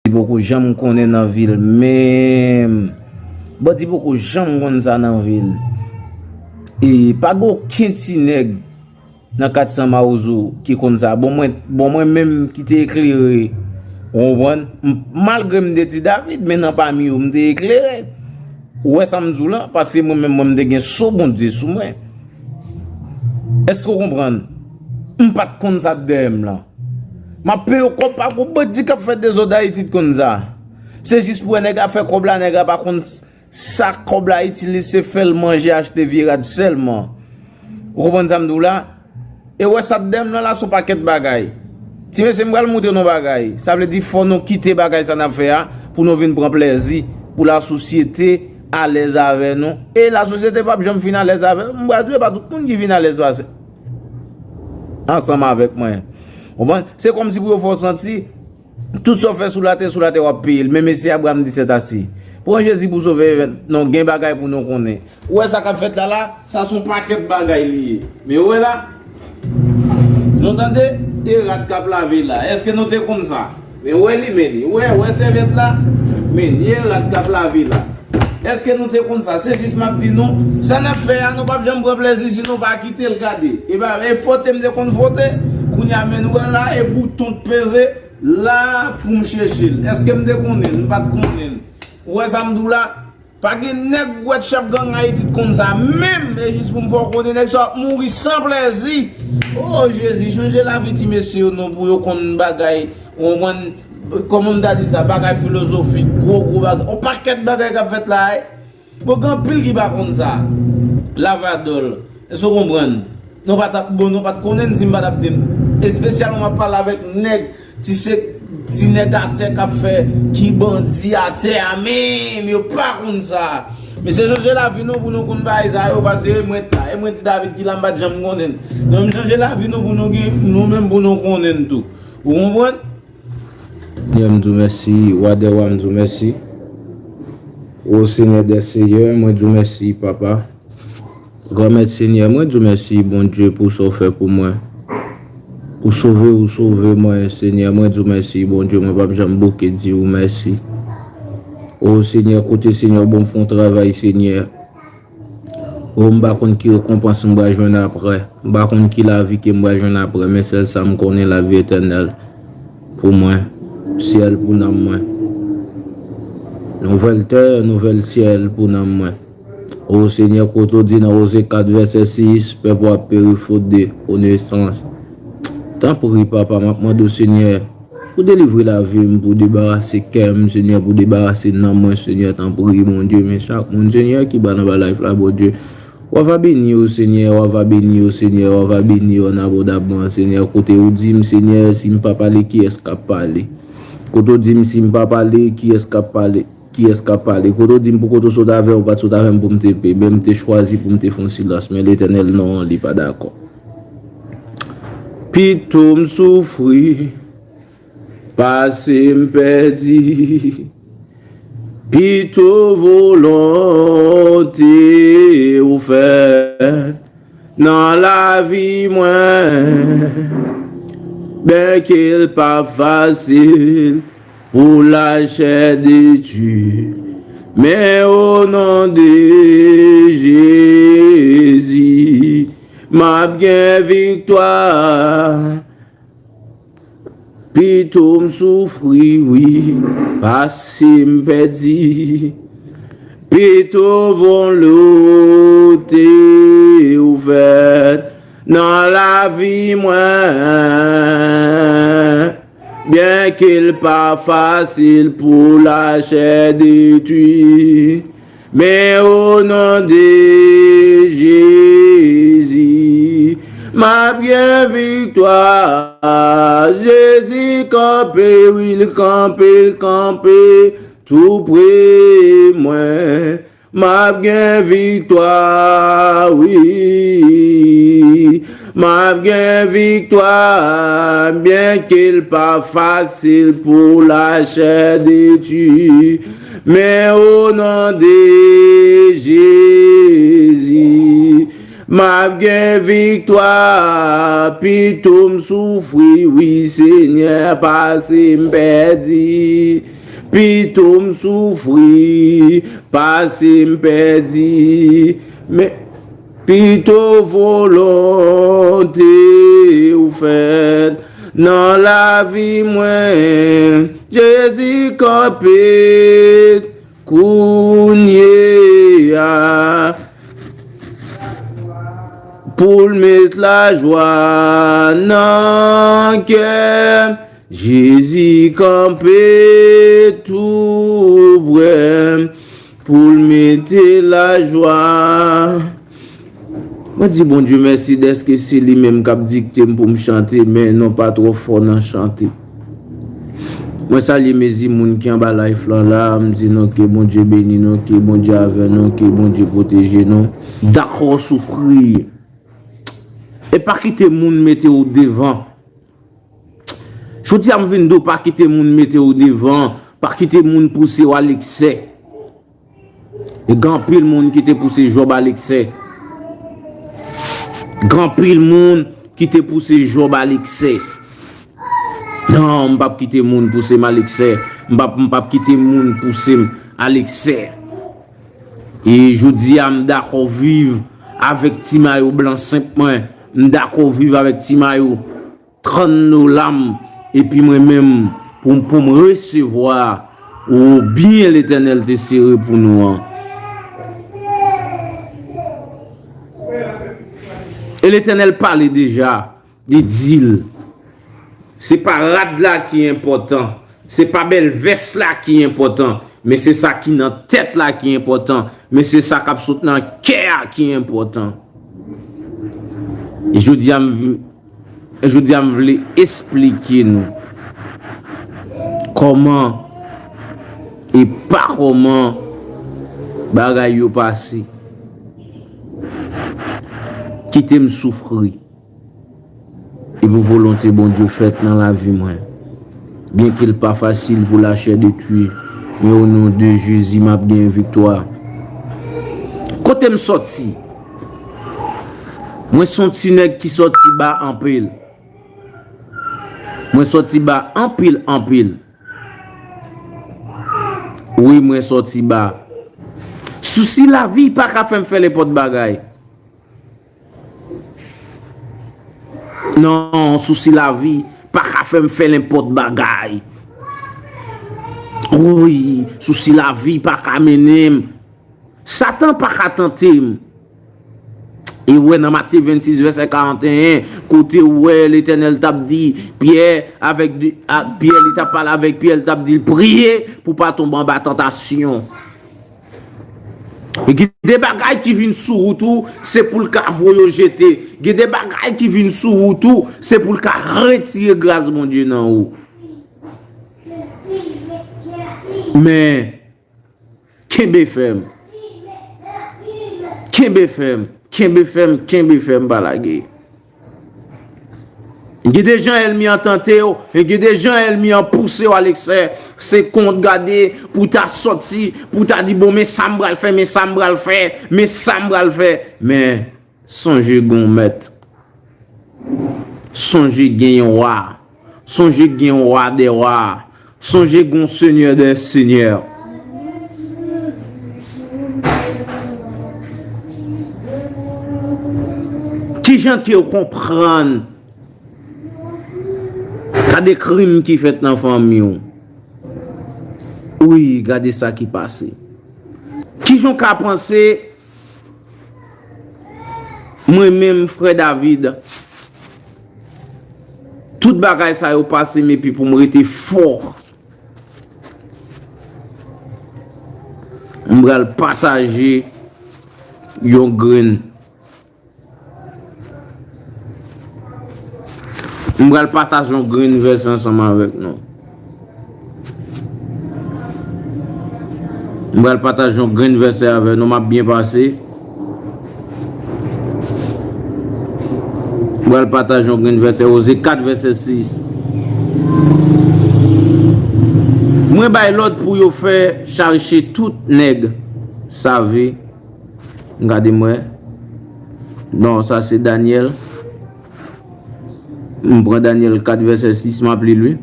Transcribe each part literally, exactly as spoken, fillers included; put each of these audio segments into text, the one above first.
Bandi poko janm konnen nan vil menm. Bandi poko janm konn sa nan vil. E pa gen okenn ti nèg nan kat san Mawozo ki konn sa. Bon, mwen, bon, mwen menm ki te eklere, ou konprann? M- Malgre m te Ti David, men nan pami yo, m te eklere. Ou wè sa m di w la? Paske mwen menm, mwen, m te gen so Bondye sou mwen. Èske w konprann? M pa t konn sa t dèyè m lan. M ap peye w kòb pa kou bandi k ap fè dezòd Ayiti t konn sa. Se jis pou wè nèg la fè kòb la, nèg la pa konn s- sa kòb la itilize, se fè l manje, achte vye rad sèlman. Ou konprann sa m di w la? E wè sa t dèyè m lan la, se yon pakèt bagay. Ti mesye, m pral montre nou yon bagay. Sa vle di fò nou kite bagay sa n ap fè a pou nou vin pran plèzi, pou lasosyete alèz avè nou. E lasosyete p ap janm fin alèz avè nou. M pral di w, e pa tout moun ki vin alèz pase ansanm avèk mwen. Konprann? Se kòmsi pou yo fè w santi tout sa w fè sou latè, sou latè w ap peye l. Men mesye Abraham disèt a si. Pran Jezi pou sovè, non, gen bagay pou nou konnen. Ou wè sa k ap fèt la la? Sa se yon pakèt bagay li ye. Men ou wè la? Nou tande? E rad k ap lave la. Èske nou te konn sa? Men ou wè li, men li. Ou wè, ou wè sèvyèt la? Men li, e rad k ap lave la. Èske nou te konn sa? Se jis m ap di nou, sa n ap fè a, nou p ap janm pran plèzi si nou pa kite l gade. E ba, e fwote m te konn fwote, kounye a men nou wè la, e bouton t peze la pou m chèche l. Èske m te konnen l? M pa t konnen l. Ou wè sa m di w la? Pa gen nèg wèt chèf gang Ayiti t konn sa menm, e jis pou m fè w konnen nèg sa yo ap mouri san plèzi. O Jezi, chanje lavi ti mesye yo non pou yo konn bagay, ou konprann, kòman m ta di sa, bagay filozofik, gwo gwo bagay, yon pakèt bagay k ap fèt la, wi. Bon, gen anpil ki pa konn sa. Lavadòl. Èske w konprann? Nou pa t ap, bon, nou pa t konnen n si m pa t ap di n. Espesyalman, m ap pale avèk nèg, ti se, ti nèg atè k ap fè, ki bandi atè a menm, yo pa konn sa. Mesye, chanje lavi nou pou nou konn bagay sa yo, paske e mwen t la, e mwen Ti David ki la, m pa t janm konnen n. Men m chanje lavi nou pou nou gen, nou menm pou nou konnen n tou. Ou konprann? Senyè, m di w mèsi, Wa dè wa, m di w mèsi. O Senyè dè seyè, mwen di w mèsi, Papa. Granmèt Senyè, mwen di w mèsi, Bondye, pou sa w fè pou mwen. Pou sove ou sove mwen, Senyè, mwen di w mèsi, Bondye, mwen p ap janm bouke di w mèsi. O Senyè, kote Senyè, bon, m fè yon travay, Senyè. O, m pa konn ki rekonpans m pral jwenn apre. M pa konn ki lavi ke m pral jwenn apre, men sèl sa m konnen, lavi etènèl pou mwen, syèl pou nanm mwen. Nouvèl tè, nouvèl syèl pou nanm mwen. O Senyè, kote w di nan Oze kat vèsè sis, pèp ou ap peri fot de konesans. Tanpri, Papa, m ap mande w, Senyè, pou delivre lavi m, pou debarase kè m, Senyè, pou debarase nanm mwen, Senyè, tanpri, Bondye, men chak moun, Senyè, ki ba nan ba live la, Bondye, w a va beni yo, Senyè, w a va beni yo, Senyè, w a va beni yo an abondabman, Senyè, kote ou di m, Senyè, si m pa pale, kiyès k ap pale? Kote ou di m, si m pa pale, kiyès k ap pale? Kiyès k ap pale? Kote w di m pou kote w sot avè m, ou pa t sot avè m pou m te pe, men m te chwazi pou m te fè yon silans, men Letènèl non, li pa dakò. Pito m soufri, pase m pèdi, pito volonte ou fèt nan lavi mwen, byenke l pa fasil pou lachè detwi, men o non de Jezi, m ap gen viktwa. Pito m soufri, wi, pase m pèdi. Pito volonte ou fèt nan lavi mwen, byenke l pa fasil pou lachè detwi. Men o non de Jezi, m ap gen viktwa. Jezi kanpe, wi, l kanpe, l kanpe tou pre mwen. M ap gen viktwa, wi. M ap gen viktwa, byenke l pa fasil pou lachè detwi. Men o non de Jezi, M ap gen viktwa, pito m soufri, wi Senyè, pase m pèdi. Pito m soufri, pase m pèdi. Men, pito volonte w fèt nan lavi mwen. Jezi kanpe kounye a pou l met lajwa nan kè m. Jezi kanpe tou prè m pou l mete lajwa. Mwen di Bondye mèsi dèske se li menm k ap dikte m pou m chante, men non pa twò fò nan chante. Mwen salye mezi moun ki anba live lan la, m di nou ke Bondye beni nou, ke Bondye avè nou, ke Bondye pwoteje nou. Dakò soufri. E pa kite moun mete w devan. Jodi a m vin di w pa kite moun mete w devan, pa kite moun pouse w a leksè. E gen anpil moun ki te pouse Jòb a leksè. Gen anpil moun ki te pouse Jòb a leksè. Non, m p ap kite moun pouse m a leksè. M p ap, m p ap kite moun pouse m a leksè. E jodi a, m dakò viv avèk ti mayo blan senp mwen. M dakò viv avèk ti mayo trann dola m, epi mwen menm, pou, pou m resevwa ou byen Letènèl te sere pou nou an. E Letènèl pale deja, li di l, se pa rad la ki enpòtan, se pa bèl vès la ki enpòtan, men se sa ki nan tèt la ki enpòtan, men se sa k ap sot nan kè a ki enpòtan. E jodi a m vi-, e jodi a m vle esplike nou kòman e pa kòman bagay yo pase. Kite m soufri. Epi volonte Bondye fèt nan lavi mwen. Byenke l pa fasil pou lachè detwi, men o non de Jezi, m ap gen viktwa. Kote m sòti? Mwen se yon ti nèg ki sòti ba anpil. Mwen sòti ba anpil, anpil. Wi, mwen sòti ba. Sousi lavi pa ka fè m fè nenpòt bagay. Non, sousi lavi pa ka fè m fè nenpòt bagay. Wi, sousi lavi pa ka mennen m. Satan pa ka tante m. E wè nan Matye vennsis vèsè karanteyen, kote w wè Letènèl t ap di Pyè avèk di, a, Pyè, li t ap pale avèk Pyè, li t ap di l priye pou pa tonbe anba tantasyon. E gen de bagay ki vin sou wout ou, se pou l ka voye w jete. Gen de bagay ki vin sou wout ou, se pou l ka retire gras Bondye nan ou. Men, kenbe fèm. Kenbe fèm. Kenbe fèm, kenbe fèm, pa lage. Gen de jan ènmi an tante w, e gen de jan ènmi an pouse w a leksè. Se kont gade pou w ta sòti, pou w ta di, bon, men sa m pral fè, men sa m pral fè, men sa m pral fè. Men, sonje gen yon mèt. Sonje gen yon wa. Sonje gen yon wa dè wa. Sonje gen yon Senyè dè senyè. Kijan ke w konprann? Gade krim ki fèt nan fanmi w. Wi, gade sa ki pase. Kijan w ka panse, mwen menm, frè David, tout bagay sa yo pase m, epi pou m rete fò, m pral pataje yon grenn. M pral pataje yon grenn vèsè ansanm avèk nou. M pral pataje yon grenn vèsè avèk nou, m ap byen pase. M pral pataje yon grenn vèsè, Oze kat vèsè sis. Mwen bay lòd pou yo fè chache tout nèg save. Gade mwen. Non, sa se Danyèl. M pran Danyèl kat vèsè sis, m ap li l, wi.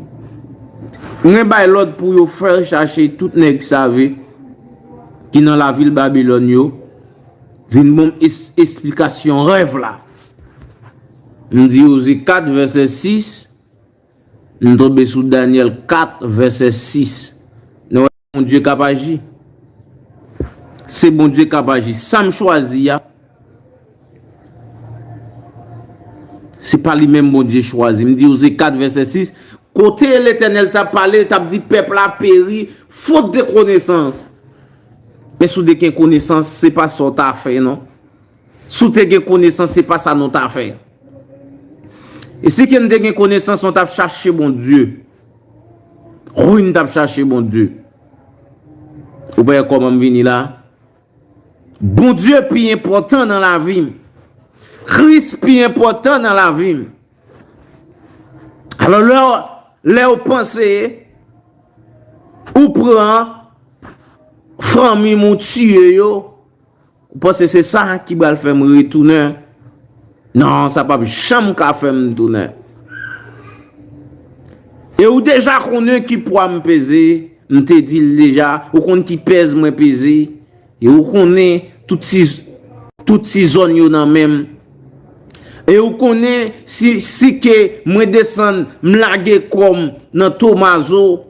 Mwen bay lòd pou yo fè chache tout nèg save ki nan lavil Babilòn yo, vin ban m es-, esplikasyon rèv la. M di yo se kat vèsè sis, m tonbe sou Danyèl kat vèsè sis. Nou wè Bondye k ap aji. Se Bondye k ap aji. Sa m chwazi a, se pa li menm Bondye chwazi. M di w, se kat vèsè sis. Kote Letènèl t ap pale, l t ap di pèp la peri fot de konesans. Men si w te gen konesans, se pa sa w ta fè, non. Si w te gen konesans, se pa sa nou ta fè. E si ke n te gen konesans, nou t ap chache Bondye. Wi, n t ap chache Bondye. Ou pa wè kòman m vini la? Bondye pi enpòtan nan lavi m. Kris pi enpòtan nan lavi m. Alò, lè, lè w panse ou pran fanmi m ou tiye yo, ou panse se sa ki pral fè m retounen? Non, sa p ap janm ka fè m tounen. E ou deja konnen ki pwa m peze, m te di l deja, ou konn ki pèz mwen peze, e ou konnen tout ti, tout ti zòn yo nan men m. E ou konnen si, si ke mwen desann, m lage kò m nan Tomazo,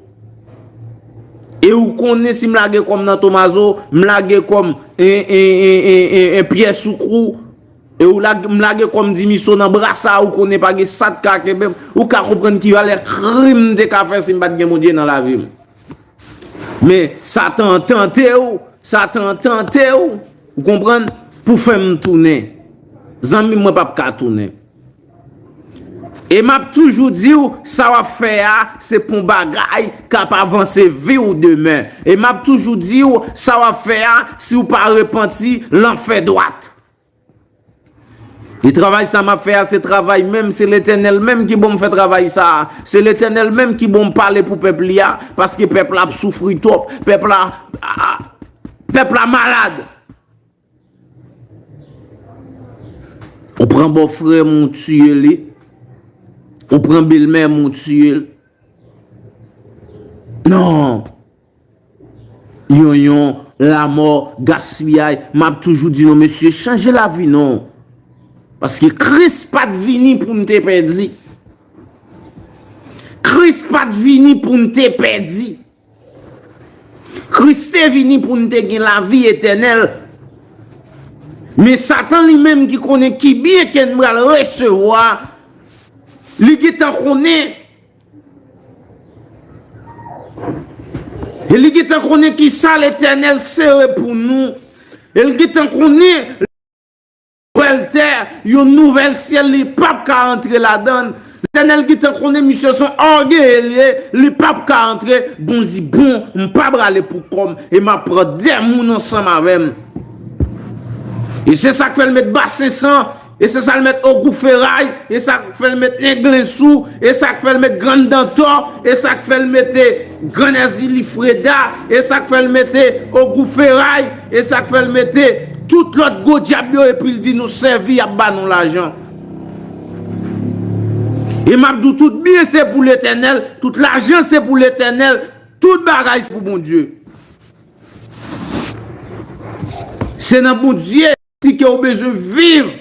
e ou konnen si m lage kò m nan Tomazo, m lage kò m en, en, en, en, en, en Pyè Soukou, e ou lage, m lage kò m Dimiso nan brasa, ou konnen pa gen sa k ka kenbe m, ou ka konprann ki valè krim m te ka fè si m pa t gen Bondye nan lavi m. Men Satan tante w, Satan tante w, ou konprann, pou fè m tounen. Zanmi m, mwen p ap ka tounen. E m ap toujou di w, sa w ap fè a, se pou yon bagay k ap avanse vi w demen. E m ap toujou di w, sa w ap fè a, si w pa repanti, lanfè dwat. E travay sa m ap fè a, se travay menm, se Letènèl menm ki ban m fè travay sa a. Se Letènèl menm ki ban m pale pou pèp li a, paske pèp la ap soufri twòp. Pèp la, a, pèp la malad. Ou pran bòfrè m, ou tiye li. Ou pran bèlmè m, ou tiye l. Non. Yonyon, lanmò, gaspiyay. M ap toujou di nou, mesye, chanje lavi nou. Paske Kris pa t vini pou n te pèdi. Kris pa t vini pou n te pèdi. Kris te vini pou n te gen lavi etènèl. Men Satan li menm ki konnen ki byen ke n pral resevwa, li gentan konnen, e li gentan konnen ki sa Letènèl sere pou nou, e li gentan konnen nouvèl tè, yon nouvèl syèl, li p ap ka antre ladan l. Letènèl gentan konnen misye se yon ògeye li ye, li p ap ka antre. Bon, di, bon, m pa prale pou kò m, e m ap pran de moun ansanm avè m. E se sa k fè l met Basen San, e se sa l met Ogou Feray, e sa k fè l met Nèg Lensou, e sa k fè l met Grann Dantò, e sa k fè l mete Grann Èzili Freda, e sa k fè l mete Ogou Feray, e sa k fè l mete tout lòt gwo dyab yo, epi l di nou sèvi, y ap ba nou lajan. E m ap di w, tout byen se pou Letènèl, tout lajan se pou Letènèl, tout bagay se pou Bondye. Se nan Bondye si ke w bezwen viv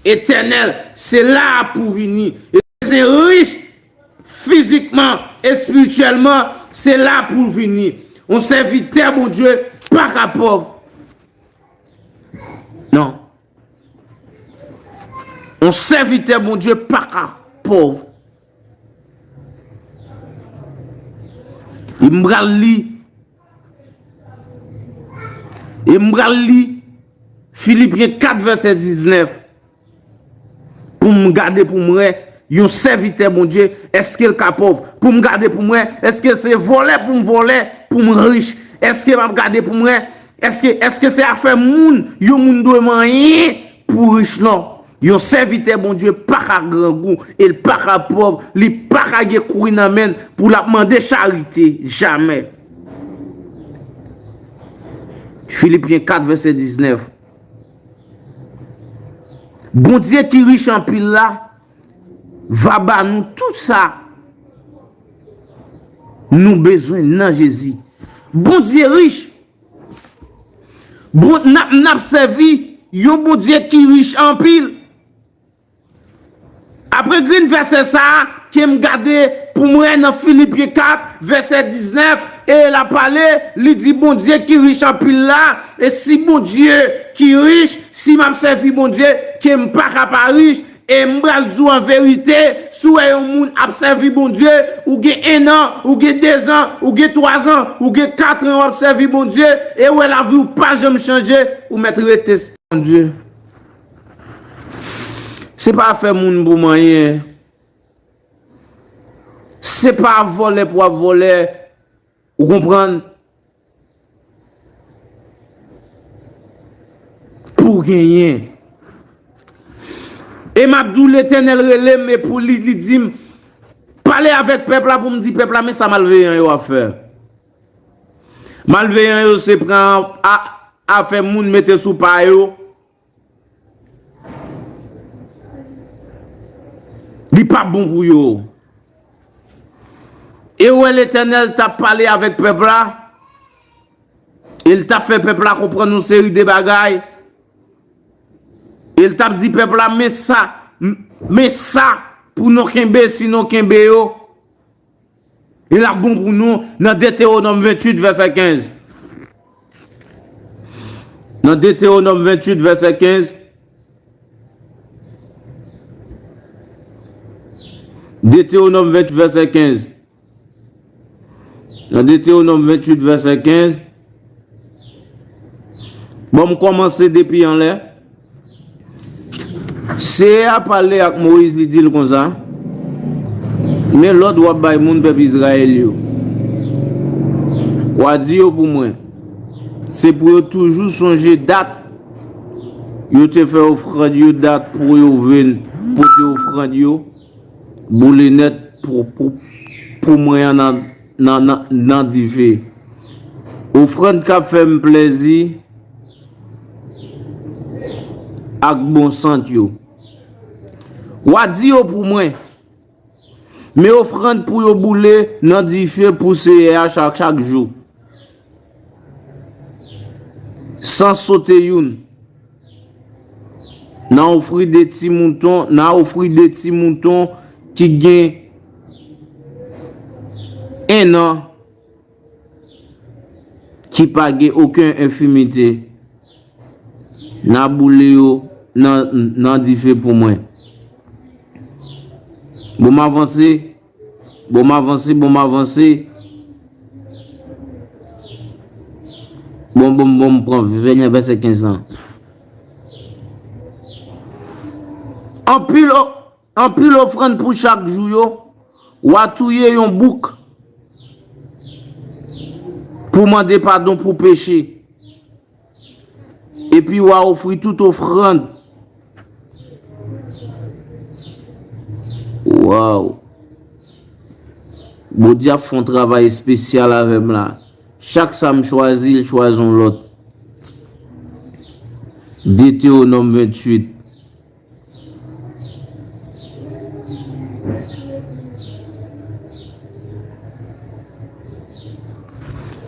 etènèl, se la a pou w vini. E w bezwen rich fizikman, espirityèlman, se la a pou w vini. Yon sèvitè Bondye pa ka pòv. Non. Yon sèvitè Bondye pa ka pòv. E m pral li. E m pral li Filipyen kat vèsè diznèf. Pou m gade pou m wè yon sèvitè Bondye, èske l ka pòv? Pou m gade pou m wè, èske se vòlè pou m vòlè, pou m rich? Èske m ap gade pou m wè, èske, èske se afè moun, yon moun dwe manyen pou rich? Non. Yon sèvitè Bondye pa ka grangou, e l pa ka pòv, li pa ka gen kouri nan men l pou l ap mande charite, jamè. Filipyen kat vèsè diznèf. Bondye ki rich anpil la va ba nou tout sa nou bezwen nan Jezi. Bondye rich. Bon, n ap, n ap sèvi yon Bondye ki rich anpil. Apre grenn vèsè sa a, ke m gade pou m wè nan Filipyen kat, vèsè diznèf, e l ap pale, li di, Bondye ki rich anpil la, e si Bondye ki rich, si m ap sèvi Bondye, ke m pa ka pa rich, e m pral di w an verite, si w wè yon moun ap sèvi Bondye, ou gen en an, ou gen dezan, ou gen twazan, ou gen katran w ap sèvi Bondye, e w wè lavi w pa janm chanje, ou mèt rete Bondye. Se pa afè moun pou manyen. Se pa vòlè pou ap vòlè. Ou konprann? Pou genyen. E m ap di w, Letènèl rele m, e pou li, li di m, pale avèk pèp la pou m di pèp la, men sa malveyan yo ap fè. Malveyan yo se pran a, afè moun mete sou pa yo. Li pa bon pou yo. E w wè Letènèl t ap pale avèk pèp la, e l t ap fè pèp la konprann yon seri de bagay, e l t ap di pèp la, men sa, m-, men sa pou nou kenbe, si nou kenbe yo, e l ap bon pou nou nan Detewonòm venntuit, vèsè kenz. Nan Detewonòm venntuit, vèsè kenz. Detewonòm venntuit, vèsè kenz. Nan Detewonòm venntuit, vèsè kenz. Bon, m kòmanse depi anlè. Seyè a pale ak Moyiz, li di l konsa, men lòd w ap bay moun pèp Izrayèl yo. W a di yo pou mwen, se pou yo toujou sonje dat yo te fè ofrann yo, dat pou yo vin pote ofrann yo, boule nèt pou, pou, pou mwen an nan, nan, nan, nan dife. Ofrann k ap fè m plezi ak bon sant yo. W a di yo pou mwen, men ofrann pou yo boule nan dife pou Seyè a chak, chak jou. San sote youn. N a ofri de ti mouton, n a ofri de ti mouton ki gen en an, ki pa gen okenn enfimite. N a boule yo nan, nan dife pou mwen. Bon, m avanse. Bon, m avanse, bon, m avanse. Bon, bon, bon, m pran vèsè kenz lan. Anpil o-, anpil ofrann pou chak jou yo, w a touye yon bouk pou mande padon pou peche. Epi w a ofri tout ofrann. Waw! Bondye ap fè yon travay espesyal avè m la. Chak sa m chwazi, l chwazi yon lòt. Detewonòm venntuit.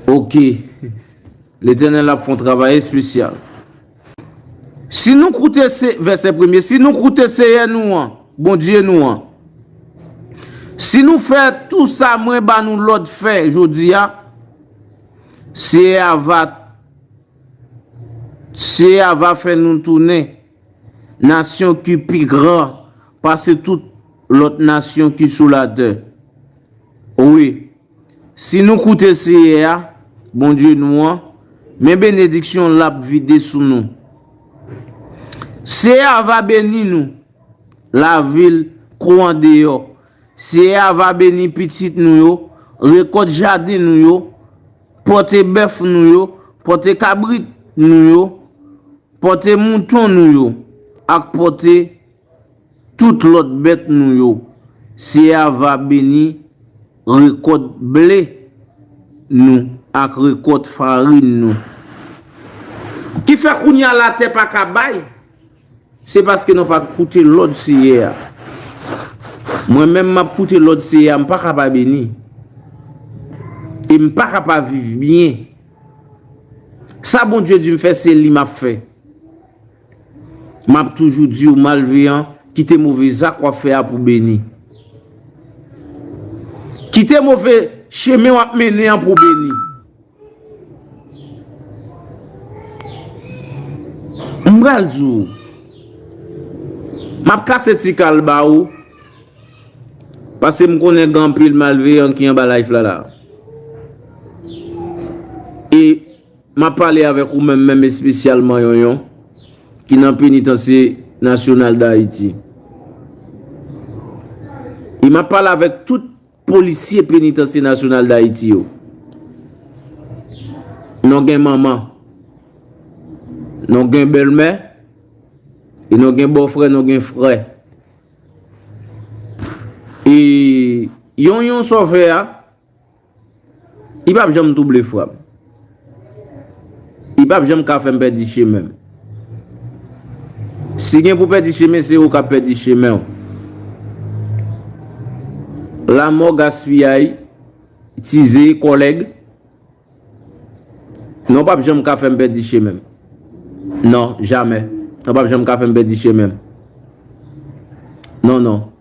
Ok. Letènèl ap fè yon travay espesyal. Si nou koute se, vèsè premye, si nou koute Seyè nou an, Bondye nou an, si nou fè tou sa mwen ba nou lòd fè jodi a, Seyè a va, Seyè a va fè nou tounen nasyon ki pi gran pase tout lòt nasyon ki sou latè. Wi, si nou koute Seyè a, Bondye nou an, men benediksyon l ap vide sou nou. Seyè a va beni nou, lavil kou andeyò. Seyè a va beni pitit nou yo, rekòt jaden nou yo, pòte bèf nou yo, pòte kabrit nou yo, pòte mouton nou yo, ak pòte tout lòt bèt nou yo. Seyè a va beni rekòt ble nou ak rekòt farin nou. Ki fè kounye a latè pa ka bay, se paske nou pa koute lòd Seyè a. Mwen menm, m ap koute lòd Seyè a, m pa ka pa beni. E m pa ka pa viv byen. Sa Bondye di m fè, se li m ap fè. M ap toujou di w, malveyan, kite move zak w ap fè a pou beni. Kite move chemen w ap mennen an pou beni. M pral di w, m ap kase ti kal ba ou, paske m konnen gen anpil malveyan ki anba live la la. E m ap pale avèk ou menm, menm espesyalman Yonyon, ki nan Penitansye Nasyonal d Ayiti. E m ap pale avèk tout polisye Penitansye Nasyonal d Ayiti yo. Nou gen manman, nou gen bèlmè, e nou gen bòfrè, nou gen frè. E Yonyon, sa w fè a, li p ap janm twouble frè m. Li p ap janm ka fè m pèdi chemen m. Si gen pou pèdi chemen, se ou k ap pèdi chemen w. Lanmò, gaspiyay, tize, kòlèg. Non, w p ap janm ka fè m pèdi chemen m. Non, jamè. Non, w p ap janm ka fè m pèdi chemen m. Non, non.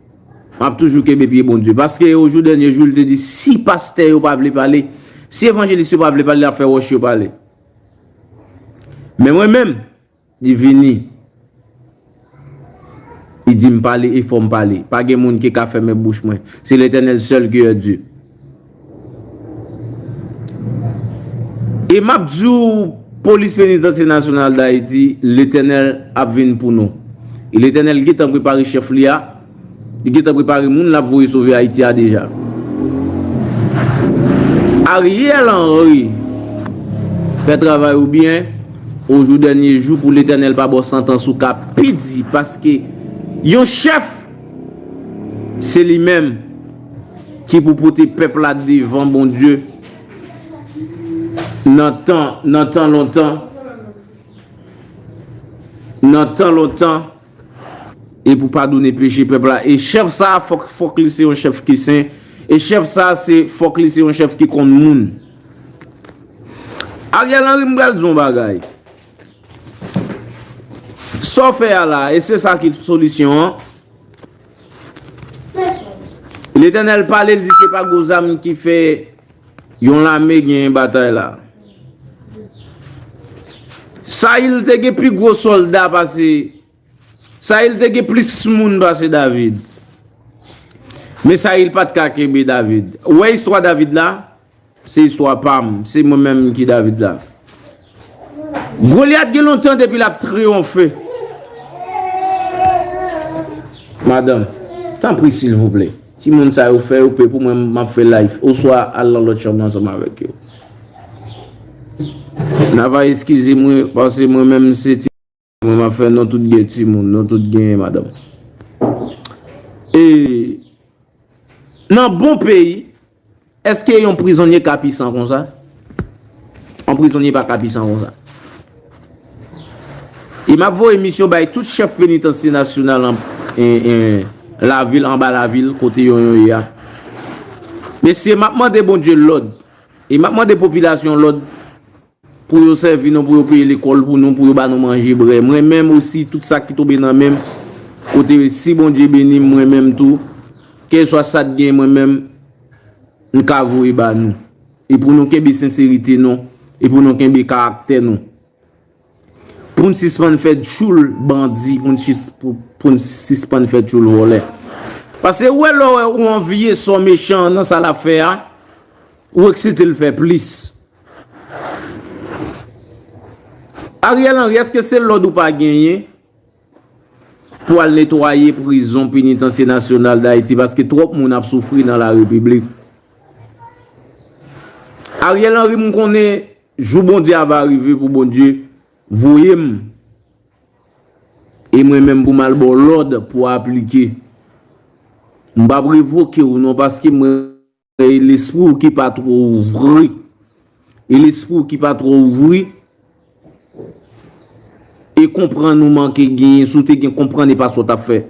M ap toujou kenbe pye Bondye. Paske o jou dènye jou, li te di, si pastè yo pa vle pale, si evanjelis yo pa vle pale, l ap fè wòch yo pale. Men mwen menm, li vini. Li di m pale e fò m pale. Pa gen moun ki ka fèmen bouch mwen. Se Letènèl sèl ki è Dye. E m ap di w, polis Penitansye Nasyonal d Ayiti, Letènèl ap vin pou nou. E Letènèl gentan prepare chèf li a, li gentan prepare moun l ap voye sove Ayiti a deja. Ariel Henry fè travay ou byen, o jou dènye jou pou Letènèl pa ba w santans ou ka pidi, paske yon chèf, se li menm ki pou pote pèp la devan Bondye nan tan, nan tan lontan, nan tan lontan, e pou padone peche pèp la. E chèf sa a, fòk, fòk li se yon chèf ki sen. E chèf sa a, se, fòk li se yon chèf ki konn moun. Ariel Henry, m pral di yon bagay. Sa w fè a la, e se sa ki solisyon an. Letènèl pale, l di se pa gwo zam ki fè yon lame genyen batay la. Sayil te gen pi gwo sòlda pase, Sayil te gen plis moun pase David. Men Sayil pa t ka kenbe David. Ou wè istwa David la? Se istwa pa m. Se mwen menm ki David la. Golyat gen lontan depi l ap triyonfe. Madanm, tanpri silvouplè. Timoun sa yo fè yo pe pou mwen, m ap fè live. Oswa al nan lòt chanm ansanm avèk yo. N a va eskize mwen, paske mwen menm se ti mwen m ap fè non tout gen timoun, non tout gen madanm. E nan bon peyi, èske yon prizonye ka pisan konsa? Yon prizonye pa ka pisan konsa. E m ap voye misyon bay tout chèf penitansye nasyonal an, en, en, lavil, anba lavil, kote yo, yo ye a. Mesye, m ap mande Bondye lòd. E m ap mande popilasyon lòd. Pou yo sèvi nou, pou yo peye lekòl pou nou, pou yo ba nou manje, brè. Mwen menm osi, tout sa ki tonbe nan men m, kote si Bondye beni m, mwen menm tou, kèlswa sa t gen, mwen menm, m ka voye ba nou. E pou nou kenbe senserite nou, e pou nou kenbe karaktè nou. Pou n sispann fè tchoul bandi, pou n sis-, pou, pou n sispann fè tchoul vòlè. Paske ou wè lè w wè ou anviye sa w mechan nan sa l ap fè a, ou eksite l fè plis. Ariel Henry, èske se lòd ou pa genyen pou al netwaye prizon penitansye nasyonal d Ayiti? Paske twòp moun ap soufri nan la repiblik. Ariel Henry, m konnen jou Bondye a va rive pou Bondye voye m. E mwen menm pou m al ba w lòd pou w aplike. M p ap revoke w non, paske mwen E lespri w ki pa twò ouvri. E lespri w ki pa twò ouvri. e konprann ou manke genyen, si w te gen konprann e pa sa w t ap fè.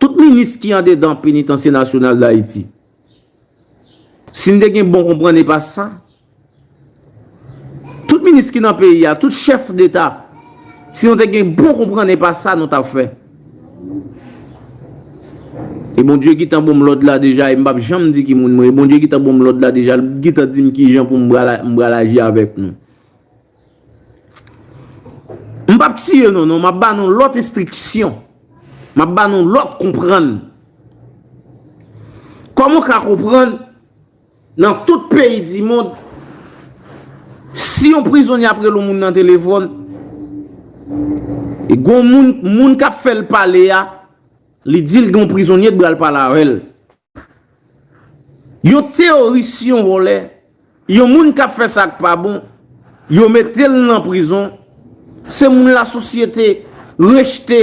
Tout minis ki andedan Penitansye Nasyonal Dayiti, si n te gen bon konprann e pa sa, tout minis ki nan peyi a, tout chèf deta, si nou te gen bon konprann e pa sa nou t ap fè. E Bondye gentan ban m lòd la deja, e m p ap janm di ki moun mwen ye. Bondye gentan ban m lòd la deja, l gentan di m kijan pou m pral, m pral aji avèk nou. M p ap tiye nou, non, m ap ba nou lòt enstriksyon. M ap ba nou lòt konprann. Kòman w ka konprann nan tout peyi di mond, si yon prizonye ap rele yon moun nan telefòn, e gon moun, moun k ap fè l pale a, li di l gen yon prizonye k pral pale avè l. Yon teyoris, yon vòlè, yon moun k ap fè sa k pa bon, yo mete l nan prizon, se moun lasosyete rejte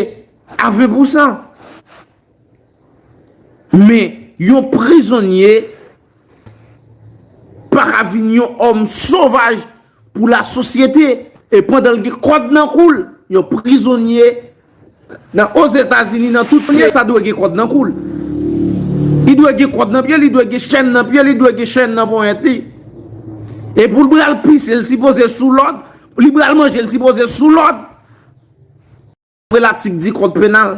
a ven pousan. Men, yon prizonye pa ka vin yon òm sovaj pou lasosyete, e pandan l gen kòd nan kou l, yon prizonye nan Ozetazini, nan tout prizon, sa dwe gen kòd nan kou l. Li dwe gen kòd nan pye l, li dwe gen chèn nan pye l, li dwe gen chèn nan ponyèt li. E pou l pral pise, l sipoze sou lòd, li pral manje, l sipoze sou lòd. Dapre latik di kòd penal.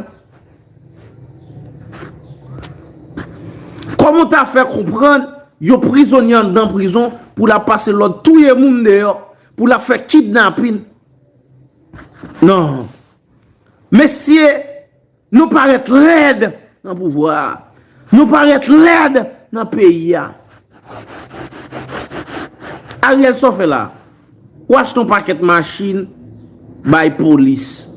Kòman w ta fè konprann yon prizonye anndan prizon pou l ap pase lòd touye moun deyò, pou l ap fè kidnapin? Non. Mesye, nou parèt lèd nan pouvwa a. Nou parèt lèd nan peyi a. Ariel, sa w fè la? Ou achte yon pakèt machin bay polis.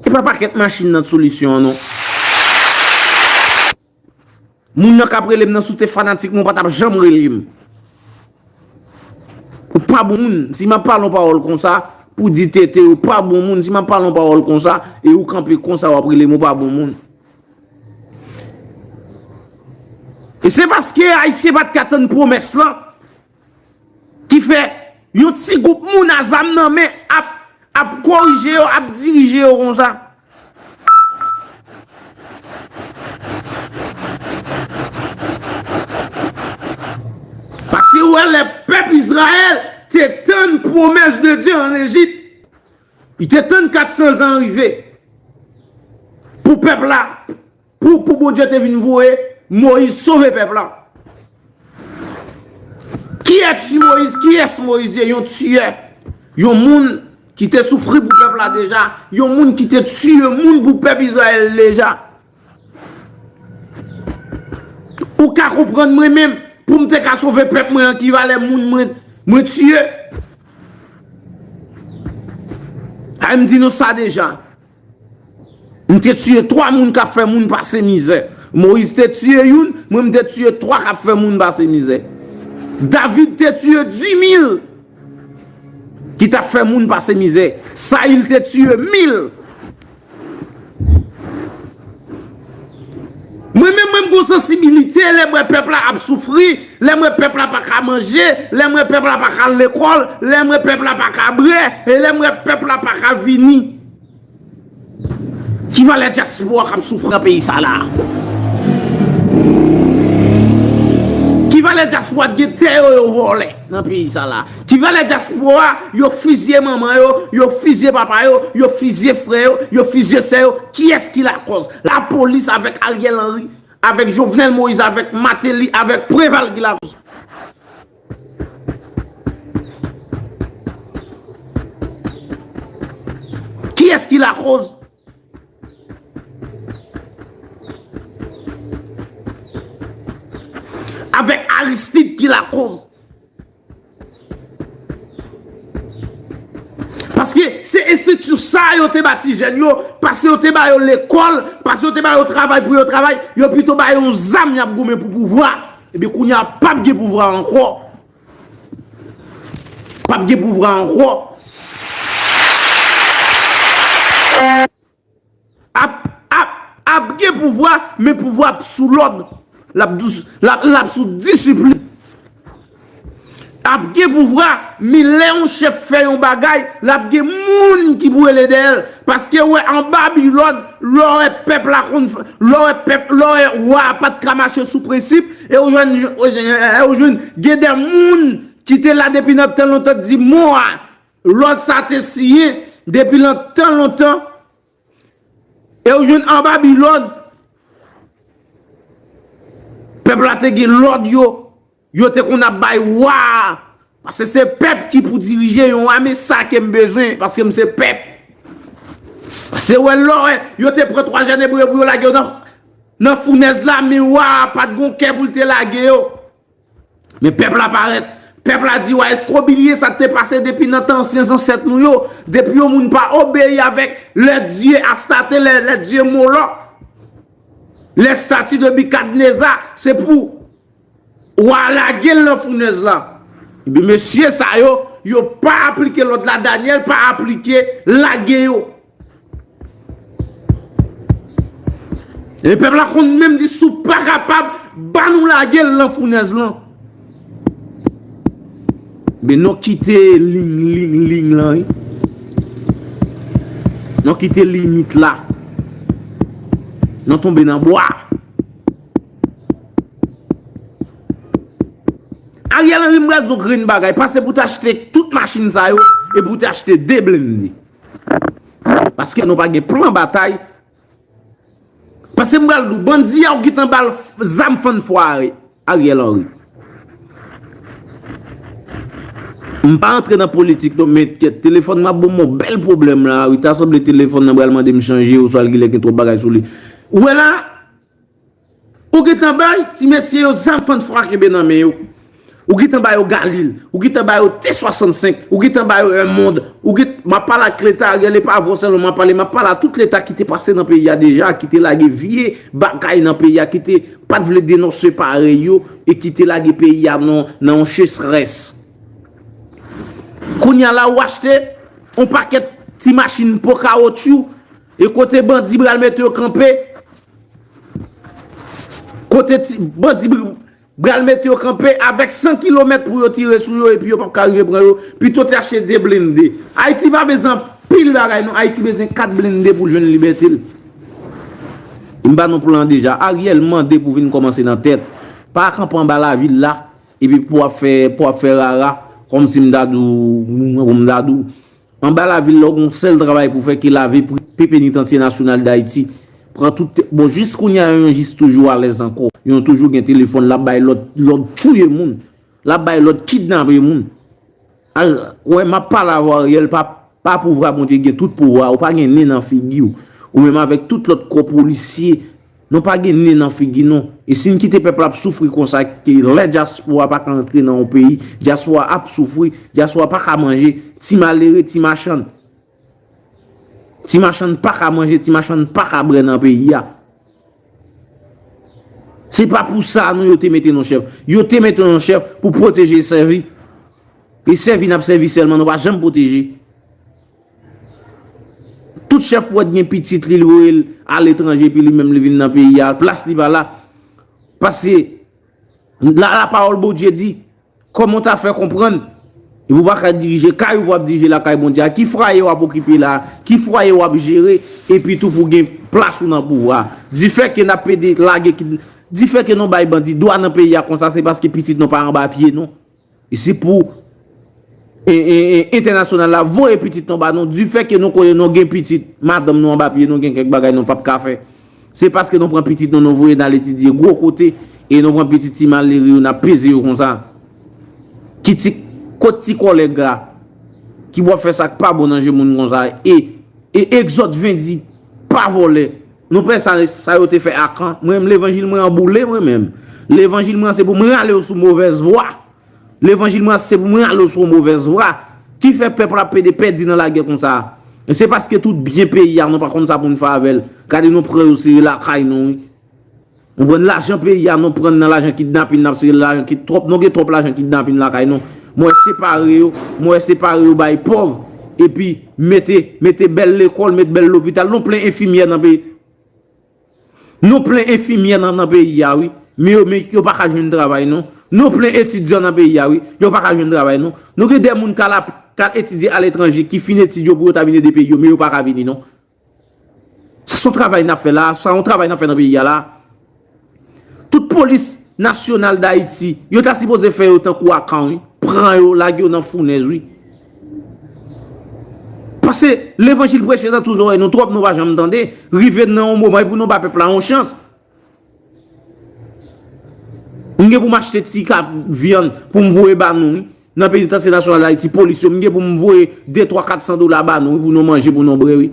E pa pakèt machin nan solisyon an, non. Moun nan k ap rele m nan, si w te fanatik mwen, ou pa t ap janm rele m. Ou pa bon moun. Si m ap pale yon pawòl konsa, pou di tete, ou pa bon moun. Si m ap pale yon pawòl konsa, e ou kanpe konsa, w ap rele m, ou pa bon moun. E se paske Ayisyen pa t ka tann pwomès lan ki fè yon ti gwoup moun a zam nan men ap, ap korije yo, ap dirije yo konsa. Paske ou wè lè pèp Izrayèl te tann pwomès de Dye an Ejip, li te tann kat san zan rive pou pèp la, pou, pou Bondye te vin voye Moyiz sove pèp la. Kiyès Moyiz? Kiyès Moyiz ye? Yon tiyè. Yon moun ki te soufri pou pèp la deja. Yon moun ki te tiye moun pou pèp Izrayèl deja. Ou ka konprann mwen menm, pou m te ka sove pèp mwen an, ki valè moun mwen, mwen tiye? Ay, m di nou sa deja. M te tiye twa moun k ap fè moun pase mizè. Moyiz te tiye youn, mwen m te tiye twa k ap fè moun pase mizè. David te tiye dis mil ki t ap fè moun pase mizè. Sayil te tiye mil. Mwen menm, mwen m gon sansibilite lè m wè pèp la ap soufri, lè m wè pèp la pa ka manje, lè m wè pèp la pa ka al lekòl, lè m wè pèp la pa ka bwè, e lè m wè pèp la pa ka vini. Ki valè dyaspora k ap soufri nan peyi sa la? Ki valè dyaspora k gen tè yo, yo vòlè nan peyi sa la? Ki valè dyaspora yo fizye manman yo, yo fizye papa yo, yo fizye frè yo, yo fizye sè yo? Kiyès ki lakòz? Lapolis avèk Ariel Henry, avèk Jovenel Moïse, avèk Martelly, avèk Préval ki lakòz. Kiyès ki lakòz? Avèk Aristide ki lakòz. Paske se enstriksyon sa yo te ba ti jèn yo, paske yo te ba yo lekòl, paske yo te ba yo travay pou yo travay, yo pito ba yo yon zam y ap goumen pou pouvwa. Ebyen kounye a p ap gen pouvwa ankò. P ap gen pouvwa ankò. Ap, ap, ap gen pouvwa, men pouvwa ap sou lòd. L ap dous, l ap, l ap sou disiplin. Ap gen pouvwa, men lè yon chèf fè yon bagay, l ap gen moun ki pou rele dèyè l. Paske w wè an Babilòn, lè w wè pèp la konn, lè w wè pèp, lè w wè wa a pa t ka mache sou prensip, e w jwenn, e w jwenn gen de moun ki te la depi nan tan lontan di mo a, lòd sa te siyen depi nan tan lontan, e w jwenn an Babilòn, pèp la te gen lòd yo, yo te konn ap bay wa a. Paske se pèp ki pou dirije yon ame sa ke m bezwen, paske m se pèp. Se wè lò, wè, yo te pran twa jèn ebre pou yo lage yo nan, nan founèz la, men wa a pa t gon kè pou l te lage yo. Men pèp la parèt. Pèp la di, wa, èske w bliye sa k te pase depi nan tan ansyen zansèt nou yo? Depi yon moun pa obeyi avèk lè dye Astarte, lè, lè dye Molòk, lè stati de Bikadneza, se pou wa lage l nan founèz la. Ebyen, mesye sa yo, yo pa aplike lòd la, Danyèl pa aplike lage yo. E pèp la konn menm di, si w pa kapab, ba nou lage l nan founèz lan. Men nou kite liy, liy, liy lan, wi. Nou kite limit la. Nou tonbe nan bwa. Ariel Henry, m pral di w grenn bagay. Pase pou w te achte tout machin sa yo e pou w te achte de blende. Paske nou pa gen plan batay. Paske m pral di w, bandi a ou gentan ba l f-, zam fann fwa a, Ariel Henry. M pa antre nan politik non, men kèt, telefòn m ap ban m yon bèl pwoblèm la, wi. Ta sanble telefòn nan pral mande m chanje oswa l genlè gen twòp bagay sou li. Ou wè la, ou gentan bay ti mesye yo zam fann fwa kenbe nan men yo. Ou gentan ba yo Galil, ou gentan ba yo T swasannsenk, ou gentan ba yo Èmond, ou gen, m ap pale ak Leta Ariel, e pa avè w sèlman m ap pale, m ap pale a tout Leta ki te pase nan peyi a deja, ki te lage vye bagay nan peyi a, ki te pa t vle denonse parèy yo, e ki te lage peyi a nan, nan yon sechrès. Kounye a la, ou achte yon pakèt ti machin po kawotchou, e kote bandi pral mete yo kanpe, kote ti, bandi pral mete yo kanpe avèk san kilomèt pou yo tire sou yo epi yo p ap ka rive pran yo, pito te achte de blende. Ayiti pa bezwen anpil bagay non, Ayiti bezwen kat blende pou l jwenn libète l. M ba nou plan an deja, Ariel mande pou vin kòmanse nan tèt. Pa kanpe anba lavil la, epi pou w ap fè, pou w ap fè rara, kòmsi m ta di w, m ta di w, anba lavil la, w gen yon sèl travay pou fè ki lave pri-, pe Penitansye Nasyonal Dayiti. Pran tout, bon, jis kounye a, yo jis toujou alèz ankò. Yo toujou gen telefòn, l ap bay lòd, lòd touye moun. L ap bay lòd kidnape moun. Al, wè, m ap pale avè w, Ariel, pa, pa pouvwa Bondye gen tout pouvwa, ou pa gen nen nan figi w. Ou menm avèk tout lòt kò polisye, nou pa gen nen nan figi nou. E si n kite pèp la ap soufri konsa, ke lè dyaspora pa ka antre nan yon peyi, dyaspora ap soufri, dyaspora pa ka manje, ti malere, ti machann. Ti machann pa ka manje, ti machann pa ka bwè nan peyi a. Se pa pou sa non yo te mete nou chèf. Yo te mete nou chèf pou pwoteje e sèvi. E sèvi n ap sèvi sèlman, nou pa janm pwoteje. Tout chèf ou wè t gen pitit li, li voye l aletranje, epi li menm li vin nan peyi a, plas li pa la. Paske la, lapawòl Bondye di, kòman w ta fè konprann, epi w pa ka dirije kay ou, w ap dirije lakay Bondye a, ki fwaye w ap okipe la, ki fwaye w ap jere, epi tou pou gen plas ou nan pouvwa a. Difè ke n ap pede lage kid-, difè ke nou bay bandi dwa nan peyi a konsa, se paske pitit nou pa anba pye nou. E se pou, e, e, e, entènasyonal la voye pitit nou ba nou, difè ke nou konnen nou gen pitit, madanm nou anba pye nou, gen kèk bagay nou p ap ka fè. Se paske nou pran pitit nou, nou voye n al etidye gwo kote, e nou pran pitit ti malere yo, n ap peze yo konsa. Ki ti, kot ti kòlèg la, ki pou ap fè sa k pa bon nan je moun konsa, e, e Egzòd ven di, pa vòlè. Nou pè sa, sa yo te fè Akan. Mwen menm, levanjil mwen an boule, mwen menm. Levanjil mwen an se pou m rale yo sou movèz vwa. Levanjil mwen an se pou m rale w sou yon movèz vwa. Ki fè pèp la pede pèdi nan lagè konsa? E se paske tout byen peyi a, nou pa konn sa pou n fè avè l. Gade nou pran yo sere lakay nou, wi. Nou pran lajan peyi a, nou pran nan lajan kidnapin, n ap sere lajan ki twòp, nou gen twòp lajan kidnapin lakay nou. Mwen wè separe yo, mwen wè separe yo bay pòv, epi mete, mete bèl lekòl, met bèl lopital, nou plen enfimyè nan peyi. Nou plen enfimyè nan, nan peyi a, wi. Men yo, men yo pa ka jwenn travay, non. Nou plen etidyan nan peyi a, wi. Yo pa ka jwenn travay, non. Nou gen de moun k al ap, k al etidye aletranje, ki fin etid yo pou yo ta vin ede peyi yo, men yo pa ka vini, non. Sa se yon travay n ap fè la, sa yon travay n ap fè nan peyi a la. Tout polis nasyonal Dayiti, yo ta sipoze fè yo tankou Akan, wi. Pran yo, lage yo nan founèz, wi. Paske levanjil preche nan tou zòrèy nou twòp, nou pa janm tande. Rive nan yon moman, e pou nou ba pèp la yon chans. M gen pou m achte ti ka vyann pou m voye ba nou, wi. Nan Penitansye Nasyonal Dayiti, polis yo, m gen pou m voye de, twa, kat san dola ba nou, wi, pou nou manje, pou nou bwè, wi.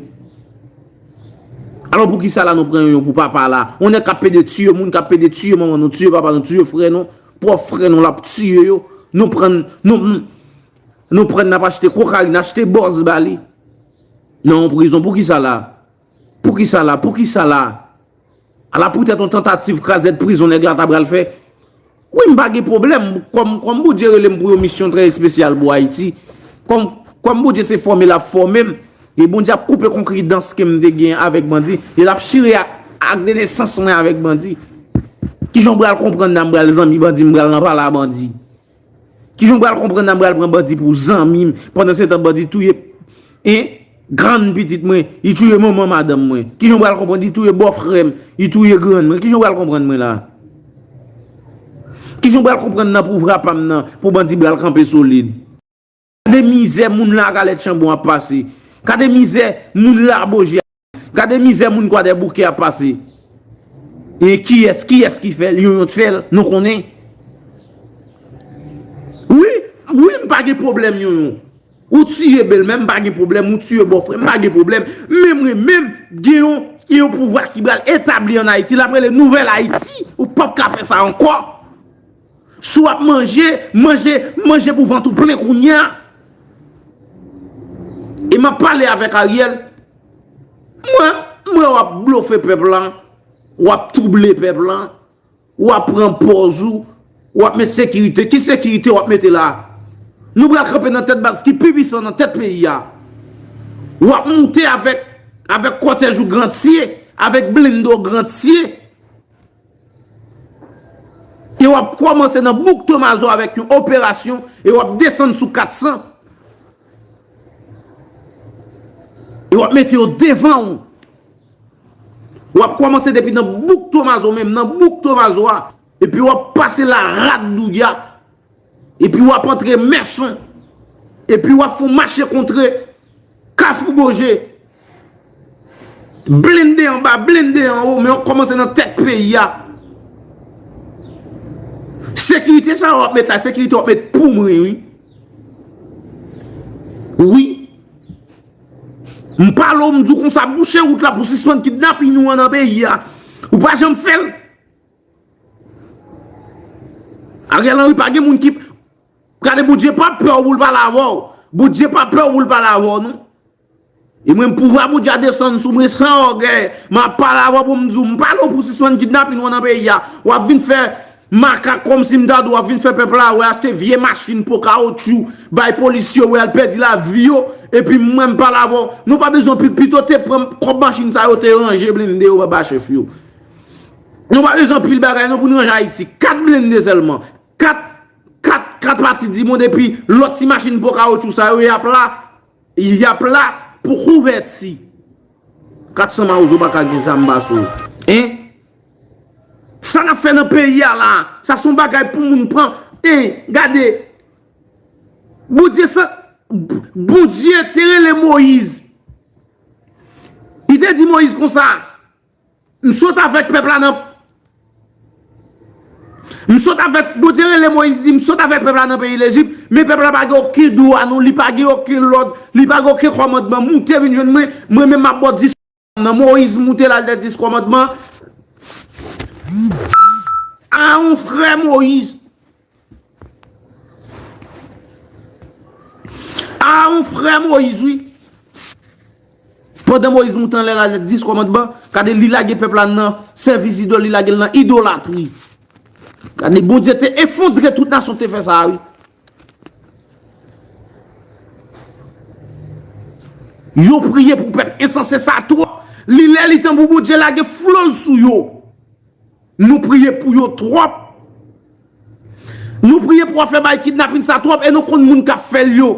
Alò, poukisa la nou pran youn pou papa la? Yon nèg k ap pede tiye moun, k ap pede tiye manman nou, tiye papa nou, tiye frè nou, pwòp frè nou, l ap tiye yo. Nou pran, nou, nou, nou pran, n ap achte kokayin, achte bòz ba li. Nan yon prizon, poukisa la? Poukisa la? Poukisa la? Ala poutèt yon tantativ krazèt prizon nèg la ta pral fè. Wi, m pa gen pwoblèm. Kòm, kòm Bondye rele m pou yon misyon trè espesyal pou Ayiti, kòm, kòm Bondye se fòme l ap fòme m, e Bondye ap koupe konkidans ke m te gen avèk bandi, e l ap chire ak, ak de nesans mwen avèk bandi. Kijan w pral konprann la m pral zanmi bandi, m pral nan pale a bandi? Kijan w pral konprann la m pral pran bandi pou zanmi m, pandan se tan bandi touye, en, grann pitit mwen, li touye manman madanm mwen? Kijan w pral konprann li touye bòfrè m, li touye grann mwen? Kijan w pral konprann mwen la? Kijan w pral konprann nan pouvwa pa m nan pou bandi pral kanpe solid? Gade mizè moun Lagalèt Chanbon ap pase. Gade mizè moun Laboje. Gade mizè moun Kwadèboukè ap pase. E kiyès, kiyès ki fè l? Yonyon t fè l, nou konnen. Wi, wi, m pa gen pwoblèm, Yonyon. Ou tiye bèlmè, m pa gen pwoblèm. Ou tiye bòfrè, m pa gen pwoblèm. Men mwen menm, gen yon, gen yon pouvwa ki pral etabli ann Ayiti, l ap rele Nouvèl Ayiti. Ou p ap ka fè sa ankò. Si w ap manje, manje, manje pou vant ou plen kounye a. E m ap pale avèk Ariel. Mwen, mwen w ap blofe pèp lan, w ap twouble pèp lan, w ap pran pòz ou, w ap met sekirite. Ki sekirite w ap mete la? Nou pral kanpe nan tèt baz ki pi pwisan nan tèt peyi a. W ap moute avèk, avèk kòtèj ou grantye, avèk blende w grantye. E w ap kòmanse nan bouk Tomazo avèk yon operasyon, e w ap desann sou kat san. E w ap mete yo devan w. W ap kòmanse depi nan bouk Tomazo menm, nan bouk Tomazo a. Epi w ap pase Larad Douya. Epi w ap antre Mèson. Epi w ap fè yon mache kontre Kafou Boje. Blende anba, blende anwo, men w ap kòmanse nan tèt peyi a. Sekirite sa w ap met la, sekirite w ap met pou mwen, wi. Wi. M pale w, m di w konsa, bouche wout la pou sispann kidnapin nou an nan peyi a. Ou pa janm fè l. Ariel Henry pa gen moun ki, gade, Bondye pa pè w pou l pale avè w. Bondye pa pè w pou l pale avè w, non. E mwen, pouvwa Bondye a desann sou mwen san ògèy. M ap pale avè w pou m di w, m pale w pou sispann kidnapin w nan peyi a. W ap vin fè makak kòmsi m ta di w, w ap vin fè pèp la wè, achte vye machin po kawotchou, bay polis yo wè, al pèdi lavi yo. Epi mwen, m pale avè w. Nou pa bezwen pil, pito te pran kòb machin sa yo, te ranje blende yo anba chèf yo. Nou pa bezwen anpil bagay non pou n ranje Ayiti. Kat blende sèlman. Kat, kat, kat pati di bon depi lòt ti machin po kawotchou sa yo, y ap la, y ap la pou kouvèti. Kat san Mawozo pa ka gen zam ba sou. Hein? Sa n ap fè nan peyi a la, sa se yon bagay pou moun pran. Hein, gade. Bondye sa, Bondye te rele Moyiz. Li te di Moyiz konsa, M sot avèk pèp la nan. M sot avèk, Bondye rele Moyiz, li di, m sot avèk pèp la nan peyi Lejip, men pèp la pa gen okenn dwa non, li pa gen okenn lòd, li pa gen okenn kòmandman. Moute vin jwenn mwen, mwen menm m ap ba w dis kòmandman. Moyiz moute l al dèyè dis kòmandman. A yon frè Moyiz. A yon frè Moyiz, wi. Pandan Moyiz moute anlè la, dis kòmandman, gade, li lage pèp la nan sèvis idòl, li lage l nan idolatri. Gade, Bondye te efondre tout nasyon te fè sa, wi. Yo priye pou pèp ensanse sa twòp. Li lè li tan pou Bondye lage flo l sou yo. Nou priye pou yo twòp. Nou priye pou w ap fè bay kidnapin sa twòp e nou konn moun k ap fè l yo.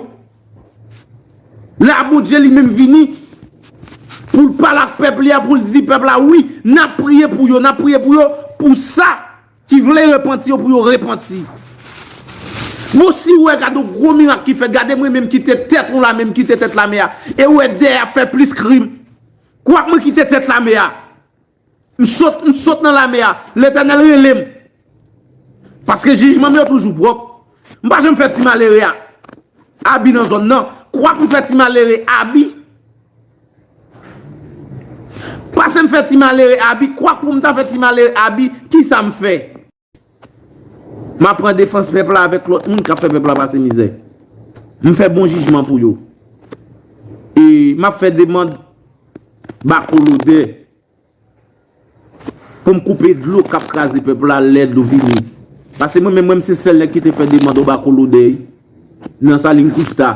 La Bondye li menm vini pou l pale ak pèp li a, pou l di pèp la, wi, n ap priye pou yo, n ap priye pou yo, pou sa ki vle repanti yo, pou yo repanti. Bon, si w wè, gade yon gwo mirak ki fèt, gade mwen menm kite tèt yon lame, m kite tèt lame a, e w wè dèyè a fè plis krim. Kwak mwen kite tèt lame a. M sot, m sot nan lame a. Letènèl rele m. Paske jijman m yo toujou pwòp. M pa janm fè ti malere a abi nan zòn nan. Kwak m fè ti malere abi. Pase m fè ti malere abi. Kwak pou m ta fè ti malere abi, kisa m fè? M ap pran defans pèp la avèk lòt moun k ap fè pèp la pase mizè. M fè bon jijman pou yo. E m ap fè demann Bakolodè pou m koupe dlo k ap kraze pèp la lè dlo vini. Paske mwen menm, mwen se sèl nèg ki te fè demann o Bakolodè nan Salin Kousta.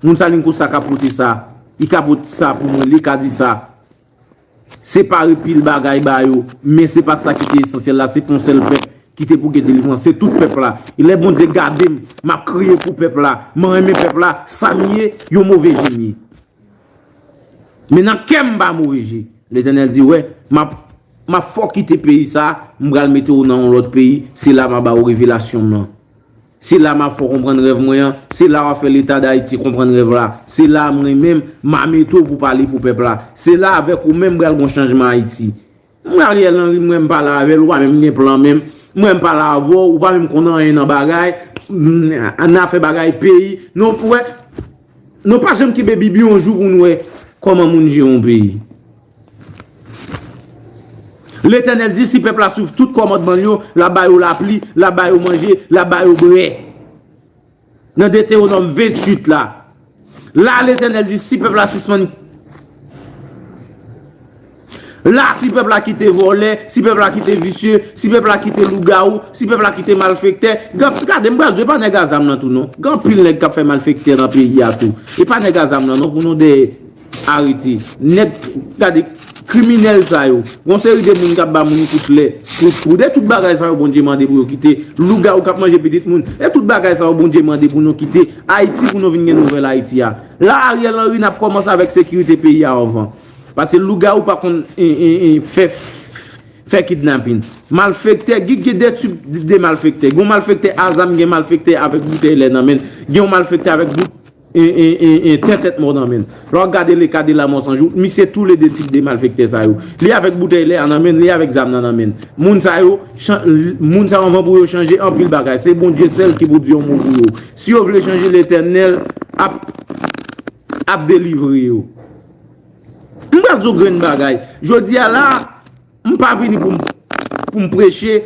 Moun Salin Kousta ka pote sa. Li ka pote sa pou mwen, li ka di sa. Separe pil bagay ba yo, men se pa t sa ki te esansyèl la, se pa yon sèl pèp ki te pou gen delivrans, se tout pèp la. E lè Bondye gade m, m ap kriye pou pèp la, m renmen pèp la, sa m ye, yon move je m ye. Men nan kè m pa move je. Letènèl di, wè, m ap, m ap fè w kite peyi sa, m pral mete w nan yon lòt peyi, se la m a ba w revelasyon m nan. Se la m ap fè w konprann rèv mwen an, se la w ap fè Leta Dayiti konprann rèv la. Se la mwen menm, m a mete w pou pale pou pèp la. Se la avèk ou menm pral gon chanjman Ayiti. Mwen Ariel Henry, mwen m pale avè l, ou pa menm gen plan menm. Mwen m pale avè w, ou pa menm konn anyen nan bagay, nan afè bagay peyi. Nou, wè, nou pa janm kenbe Bib yon jou pou n wè kòman moun jere yon peyi. Letènèl di, si pèp la swiv tout kòmandman l yo, l ap ba yo lapli, l ap ba yo manje, l ap ba yo bwè. Nan Detewonòm venntuit la. La, Letènèl di, si pèp la sispann. La, si pèp la kite vòlè, si pèp la kite visye, si pèp la kite lougawou, si pèp la kite malfektè. Gad, gade, m pral di w, e pa nèg a zam nan tou, non. Gen anpil nèg k ap fè malfektè nan peyi a tou. E pa nèg a zam nan, non, pou nou dèyè arete. Nèg, gade, kriminèl sa yo. Gon seri de moun k ap ba moun kout lè, kout koud. E tout bagay sa yo Bondye mande pou yo kite. Lougawou k ap manje pitit moun. E tout bagay sa yo Bondye mande pou nou kite. Ayiti pou nou vin gen nouvèl Ayiti a. La, Ariel Henry, n ap kòmanse avèk sekirite peyi a anvan. Paske lougawou pa konn, e, e, e, fè, fè kidnapin. Malfektè, gen, gen de tip de malfektè. Gen malfektè a zam, gen malfektè avèk boutèy lè nan men l. Gen yon malfektè avèk bout e, e, e, e, tè tèt mò nan men l. Lè w ap gade le ka de Lamò Sanjou, misye tou le de tip de malfektè sa yo. Li avèk boutèy lè a nan men l, li avèk zam nan nan men l. Moun sa yo, chan-, moun sa yo anvan pou yo chanje anpil bagay. Se Bondye sèl ki pou di yon mo pou yo. Si yo vle chanje, Letènèl ap, ap delivre yo. M pral di w grenn bagay. Jodi a la, M pa vini pou m, pou m preche,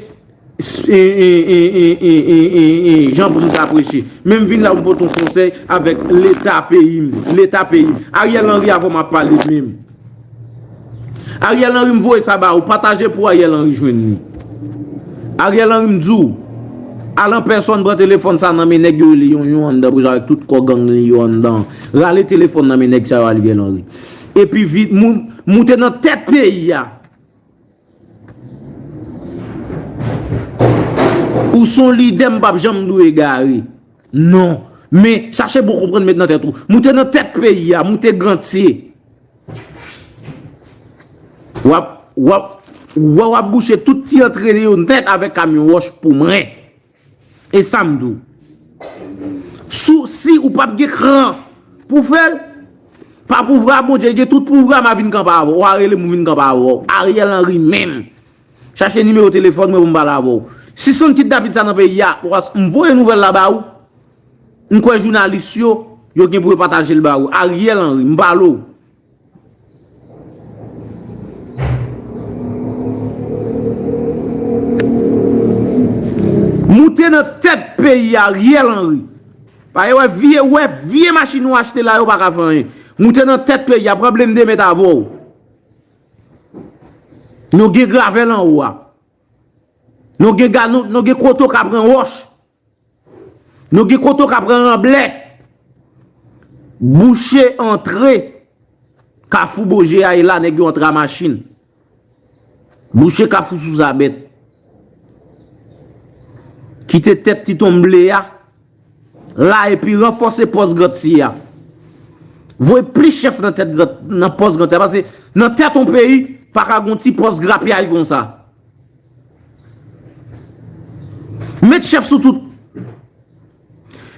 e, e, jan pou m ta preche. Men m vin la pou m pote yon konsèy avèk leta peyi m. Leta peyi m. Ariel Henry, avan m ap pale menm. Ariel Henry, m voye sa ba ou. Pataje pou Ariel Henry jwenn li. Ariel Henry, m di w, al an pèsòn pran telefòn sa nan men nèg yo rele Yonyon anndan, pou jwe avèk tout kò gang li yo anndan. Rale telefòn nan men nèg sa yo, Ariel Henry. Epi vit, mou-, moute nan tèt peyi a. Ou se yon lidè, m p ap janm di w egare. Non. Men, chache bon konprann met nan tèt ou. Moute nan tèt peyi a, moute Gantye. W ap, w ap, w ap bouche tout ti antre yo nèt avèk kamyon wòch pou mwen. E sa m di w. Si, si ou p ap gen kran pou fè l, pa pouvwa Bondye, gen tout pouvwa, m a vin kanpe avè w. W a rele m, m vin kanpe avè w. Ariel Henry menm. Chache nimewo telefòn mwen pou m pale avè w. Si se yon kidnapin sa nan peyi a, w a, m voye nouvèl la ba ou. M kwè jounalis yo, yo gen pou yo pataje l ba ou. Ariel Henry, m pale w. Moute nan tèt peyi a, Ariel Henry. Pa wè vye, wè vye machin ou achte la, yo pa ka fè anyen. Moute nan tèt peyi a, pran blende met avè w. Nou gen gravèl anwo a. Nou gen ga-, nou, nou gen koto ka pran wòch. Nou gen kote w ka pran ranblè. Bouche antre Kafou Boje a, e la nèg yo antre a machin. Bouche Kafou Souzabèt. kite tèt Ti Tonm Ble a la epi ranfòse pòs Grantye a. Voye plis chèf nan tèt Gran-, nan pòs Grantye a. Paske nan tèt yon peyi, pa ka gon ti pòs grapyay konsa. Met chèf sou tout.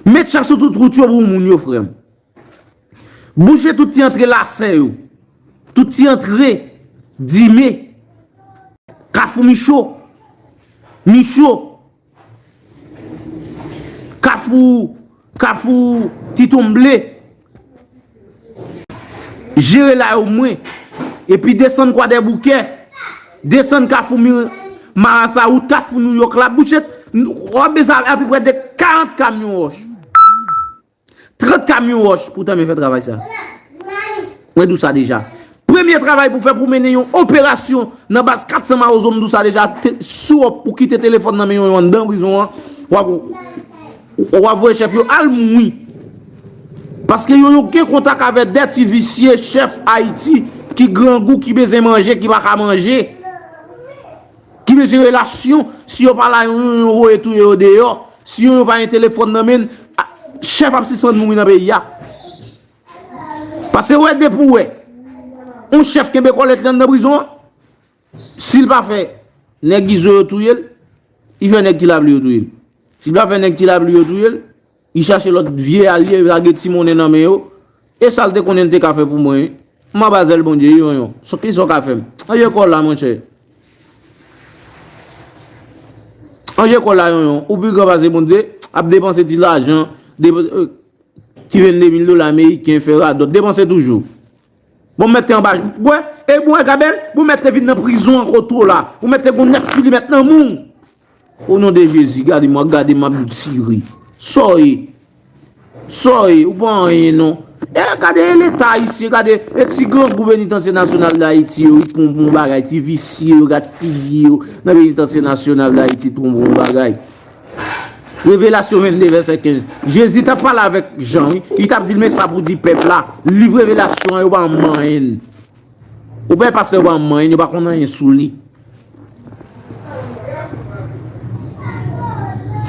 Met chèf sou tout wout yo pou moun yo, frè m. Bouje tout ti antre Lasè yo. Tout ti antre Dime. Kafou Micho. Micho. Kafou, Kafou Ti Tonm Ble. Jere la yo mwen. Epi desann Kwadèboukè. Desann Kafou Mi-, Marasa, wout Kafou Nouyòk la. Bouje, w ap bezwen apeprè de karant kamyon wòch. Trant kamyon wòch pou tanmen fè travay sa. Mwen di w sa deja. Premye travay pou fè pou mennen yon operasyon nan baz kat san Mawozo, m di w sa deja, te, si w, ou kite telefòn nan men yo, yo anndan prizon an, w ap, w ap voye chèf yo al mouri. Paske yo, yo gen kontak avè dè ti visye chèf Ayiti ki grangou, ki bezwen manje, ki pa ka manje. Ki bezwen relasyon, si yo pa la, yon, yon, yon voye touye yo deyò, si yon, yon pa gen telefòn nan men, a, chèf ap sispann mouri nan peyi a. Paske wè depi w wè, yon chèf kenbe kòlèt li anndan prizon an, si l pa fè nèg Izo yo touye l, li fè nèg Ti Lapli yo touye l. Si l pa fè nèg Ti Lapli yo touye l, li chache lòt vye alye, lage ti monnen nan men yo. E sa l te konnen l te ka fè pou mwen, wi. M aba zèl Bondye, wi, Yonyon. Sa, kisa w ka fè m? Ranje kò w la, monchè. Ranje kò w la, Yonyon. Ou pi gran pase Bondye, ap depanse ti lajan, depa-, euh, ti vennde mil dola ameriken, fè radòt. Depanse toujou. Bon, mèt te anba, bwè, e bwè, Gabèl, bon, mèt te vin nan prizon ankò tou la. Ou mèt te gon nèf milimèt nan men w. O non de Jezi, gade m, gade m ap tire. Sa w ye? Sa w ye? Ou pa anyen non. E gade, e Leta ayisyen, gade, e ti grangou Penitansye Nasyonal d Ayiti yo, wi, pou, pou yon bagay, ti visye yo, gad figi yo, nan Penitansye Nasyonal d Ayiti, pou, pou yon bagay. Revelasyon vennde, vèsè kenz. Jezi t ap pale avèk Jan, wi. Li t ap di l, men sa pou di pèp la. Liv Revelasyon an, yo pa manyen l. Ou pa wè pastè yo pa manyen, yo pa konn anyen sou li.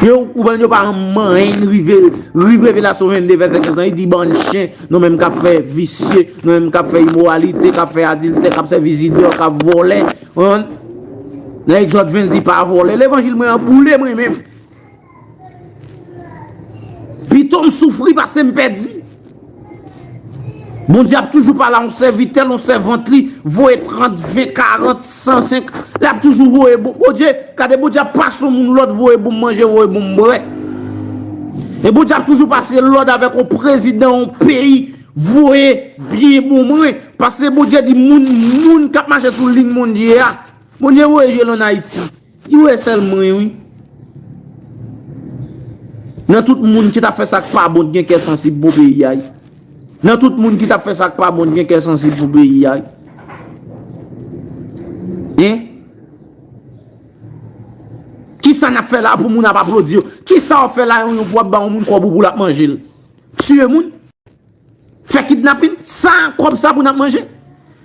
Yo, ou wè yo pa manyen, rive, rive Revelasyon vennde, vèsè kenz lan, li di bann chen, nou menm k ap fè visye, nou menm k ap fè imoralite, k ap fè adiltè, k ap sèvi zidòl, k ap vòlè, konprann? Nan Egzòd ven, di pa vòlè. Levanjil mwen an boule mwen menm. Pito m soufri pase m pèdi. Bondye ap toujou pale a yon sèvitè l, yon sèvant li, voye trant, ven, karant, san, senk. L ap toujou voye bon, Bondye, gade Bondye ap pase yon moun lòd, voye bon manje, voye bon bwè. E Bondye ap toujou pase lòd avèk yon prezidan, yon peyi, voye byen bon mwen. Paske Bondye di moun, moun k ap mache sou liy Bondye a, Bondye voye je l ann Ayiti. Di wè sèl mwen wi. Nan tout moun ki t ap fè sa k pa bon, t gen kè sansib pou peyi a. Nan tout moun ki t ap fè sa k pa bon, t gen kè sansib pou peyi a. Hein? Kisa n ap fè la pou moun ap aplodi yo? Kisa w ap fè la yon, yon pou w ap ba yon moun kòb ou pou l ap manje l? Tiye moun? Fè kidnapin, sa, kòb sa pou n ap manje.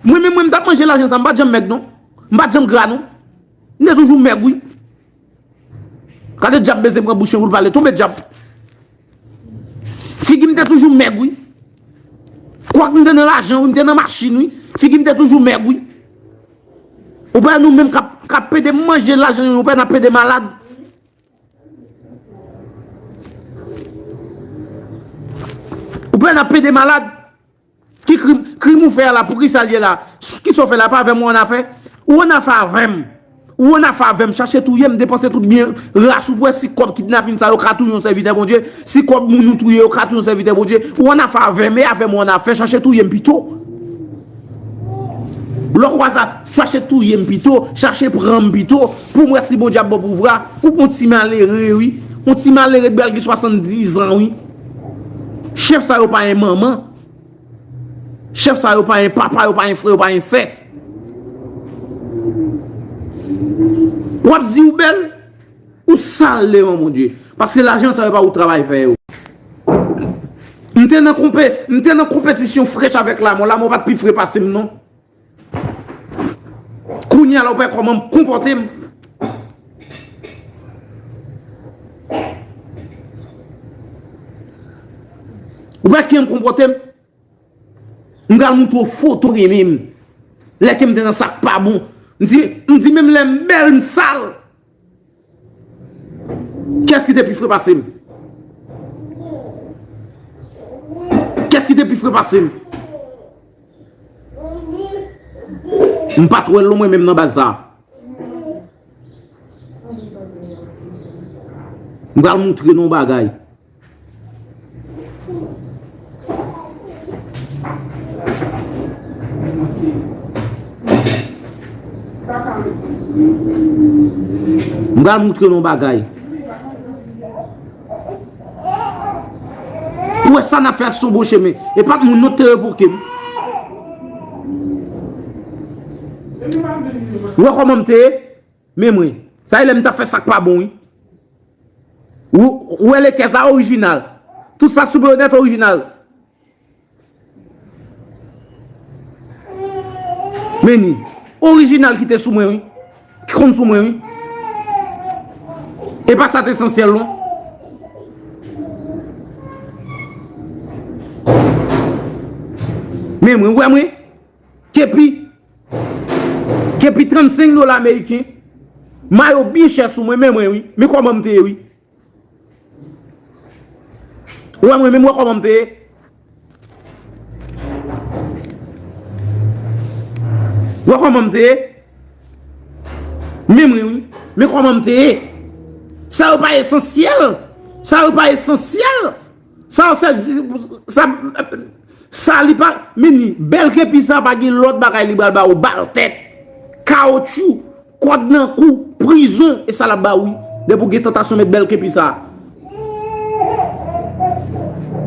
Mwen menm, mwen, m t ap manje lajan sa, m pa t janm mèg non. M pa t janm gra non. M te toujou mèg wi. Gade dyab bezwen pran bouch mwen pou l pale. Tonbe dyab. Figi m te toujou mèg wi. Kwak m te nan lajan wi, m te nan machin wi. Figi m te toujou mèg wi. Ou pa nou menm k ap, k ap pede manje lajan yo, ou pa n ap pede malad. Ou pè n ap pede malad. Ki krim, krim ou fè a la, poukisa l ye la? Kisa w fè la, pa avè m ou annafè? Ou annafè avè m. Ou annafè avè m, chache touye m, depanse tout byen ras ou pou wè si kòb kidnapin sa yo ka touye yon sèvitè Bondye, si kòb moun ou touye yo ka touye yon sèvitè Bondye, ou annafè avè m, e avè m ou annafè, chache touye m pito. Lè w kwè sa, chache touye m pito, chache pran m pito, pou m wè si Bondye ap ban pouvwa. Ou pon ti malere wi. Yon ti malere ki pral gen swasanndizan wi. Chèf sa yo pa gen manman. Chèf sa yo pa gen papa, yo pa gen frè, yo pa gen sè. W ap di ou bèl, ou sal devan Bondye. Paske lajan sa yo pa ou travay fè yo. M te nan konpe, m te nan konpetisyon frèch avèk lanmò. Lanmò pa t pi fre pase m non. Kounye a la, ou pa wè kòman m konpòte m. Ou pa kijan m konpòte m? M pral montre w foto renmen m. Lè ke m te nan sa k pa bon. M di, m di menm lè m bèl, m sal. Kiyès ki te pi fre pase m? Kiyès ki te pi fre pase m? M pa t wè l non mwen menm nan baz sa. M pral montre nou yon bagay. M pral montre nou yon bagay. Pou wè sa n ap fè sou bon chemen. E pa t moun non te revoke m. Ou wè kòman m te ye? Men mwen. Sa e lè m t ap fè sa k pa bon, wi. Ou, ou wè lekèz la orijinal. Tout sa sou mwen yo nèt orijinal. Men ni. Orijinal ki te sou mwen, wi. Ki konn sou mwen, wi. E pa sa t esansyèl, non. Men mwen, ou wè mwen. Kepi. Kepi trannsenk dola ameriken. Mayo byen chè sou mwen, men mwen, wi. Men kòman m te ye, wi. Ou wè mwen menm, wè kòman m te ye. Wè kòman m te ye. Men mwen, wi. Men kòman m te ye. Sa yo pa esansyèl. Sa yo pa esansyèl. Sa yo sèvi, sa, sa li pa, men ni, bèl kepi sa pa gen lòt bagay li pral ba ou, bal tèt, kawotchou, kòd nan kou, prizon, e sa l ap ba ou, wi. Depi w gen tantasyon met bèl kepi sa.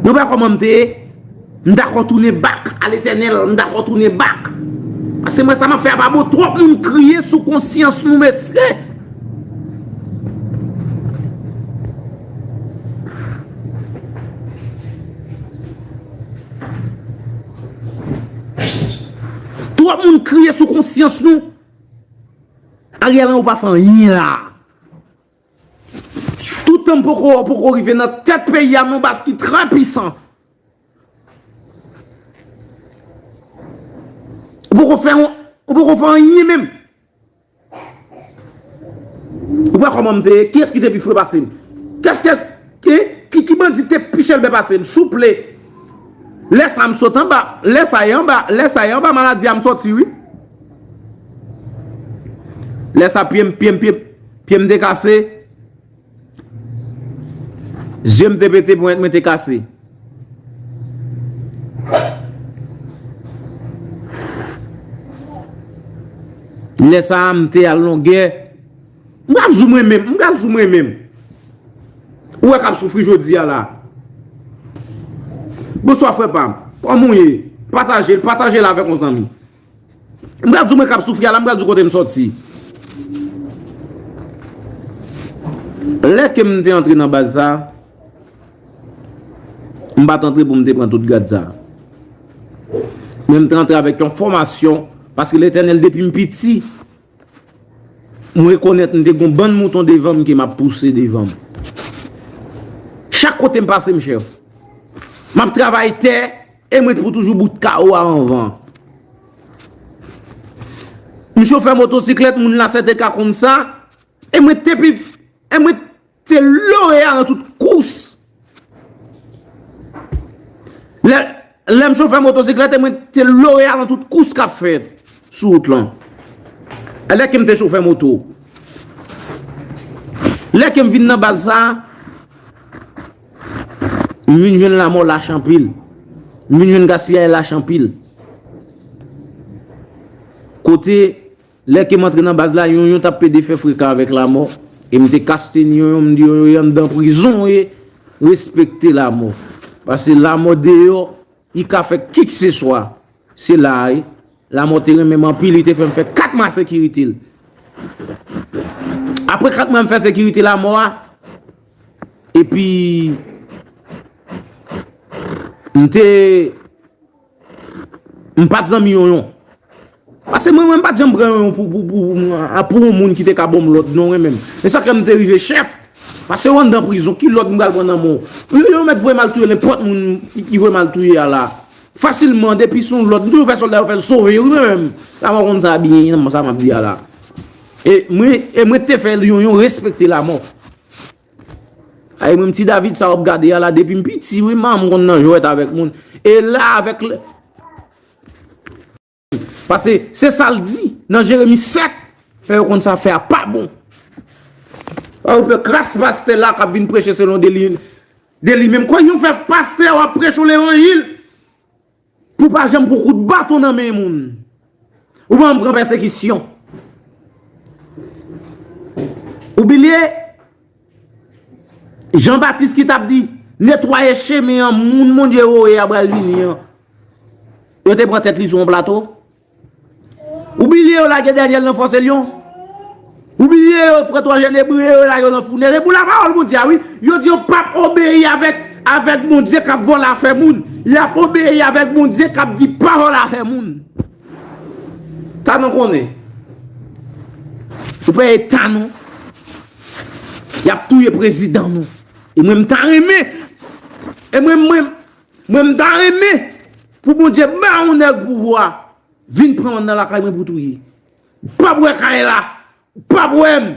Nou wè kòman m te ye? M dakò tounen back a Letènèl, m dakò tounen back. Paske mwen sa m ap fè a pa bon, twòp moun kriye sou konsyans nou, mesye. Twòp moun kriye sou konsyans nou. Ariel Henry ou pa fè anyen la. Toutan m poko, poko rive nan tèt peyi a, non, baz ki trè pwisan. Ou poko fè yon, ou poko fè anyen menm. Ou wè kòman m te ye? Kiyès ki te pi fre pase m? Kiyès, kiyès, ki, ki, ki bandi te pi chèlbè pase m? Souple. Lè sa m sot anba, lè sa e anba, lè sa e anba maladi a m sòti, wi. Lè sa pye m, pye m, pye m, pye m te kase. Zye m te pete, ponyèt mwen te kase. Lè sa a, m te al longè. M pral di w mwen menm, m pral di w mwen menm. Ou wè k ap soufri jodi a la. Bonswa, frè pa m. Kòman w ye? Pataje l, pataje l avèk yon zanmi. M pral di w mwen k ap soufri a la, m pral di w kote m sòti. Lè ke m te antre nan baz sa, m pa t antre pou m te pran tout grad sa. Men m te antre avèk yon fòmasyon, paske Letènèl, depi m piti, mwen rekonèt m te gon bann mouton devan m ke m ap pouse devan m. Chak kote m pase, m chèf. M ap travay tè, e mwen pou toujou bout kawo a anvan. M chofè motosiklèt, moun la sèten ka konn sa, e mwen te pi, e mwen te lore a nan tout kous. Lè, lè m chofè motosiklèt, e mwen te lore a nan tout kous k ap fèt sou wout lan. Lè ke m te chofè moto. Lè ke m vin nan baz sa, m vin jwenn lanmò lach anpil. M vin jwenn gaspiyay lach anpil. Kote, lè ke m antre nan baz la, Yonyon t ap pede fè freka avèk lanmò. E m te kasteni Yonyon, m di Yonyon, anndan prizon w ye, respekte lanmò. Paske lanmò deyò, li ka fè kikseswa. Se la, wi. Lanmò te renmen m anpil, li te fè m fè kat mwa sekirite l. Apre kat mwa m fè sekirite lanmò a, epi m te, m pa t zanmi Yonyon. Paske mwen, mwen m pa t janm pran Yonyon pou, pou, pou, pou, pou yon moun ki te ka ban m lòd, non, mwen menm. E sa fè m te rive chèf. Pase w anndan prizon, ki lòd m pral pran nan men w? Yo, yo mèt voye m al touye nenpòt moun ki, ki voye m al touye a la. Fasilman, depi se yon lòd, m toujou fè sòlda yo fè l sove, wi, mwen menm. Sa mwen konn sa byen, nan sa m ap di a la. E mwen, e mwen te fè Yonyon respekte lamò. Ay, mwen, ti David, sa w ap gade a la, depi m piti, wi, manman m konn nan jwèt avèk moun. E la, avèk lè, Pase se sa l di nan Jeremi sèt, fè yo konn sa fè a pa bon. Pa yo pè kras pastè la k ap vin preche selon de li, de li menm. Kòman yo fè pastè w ap preche w levanjil pou pa janm pran kout baton nan men moun? Ou pa janm pran pèsekisyon. Ou bliye Jan Batis ki t ap di, netwaye chemen an, moun Bondye voye a pral vini an. Yo te pran tèt li sou yon plato. Ou bliye yo lage Danyèl nan fòse lyon? Ou bliye yo pran twa jèn ebre yo lage yo nan founèz? E pou lapawòl Bondye a, wi. Yo di yo p ap obeyi avèk, avèk Bondye k ap vòlè afè moun. Y ap obeyi avèk Bondye k ap di pawòl afè moun. Tanon konnen. Ou peye tanon. Y ap touye prezidan nou. E mwen m ta renmen. E mwen, mwen, mwen m ta renmen pou Bondye ba yon nèg pouvwa vin pran nan lakay mwen pou touye. P ap wè kay la. P ap wè m.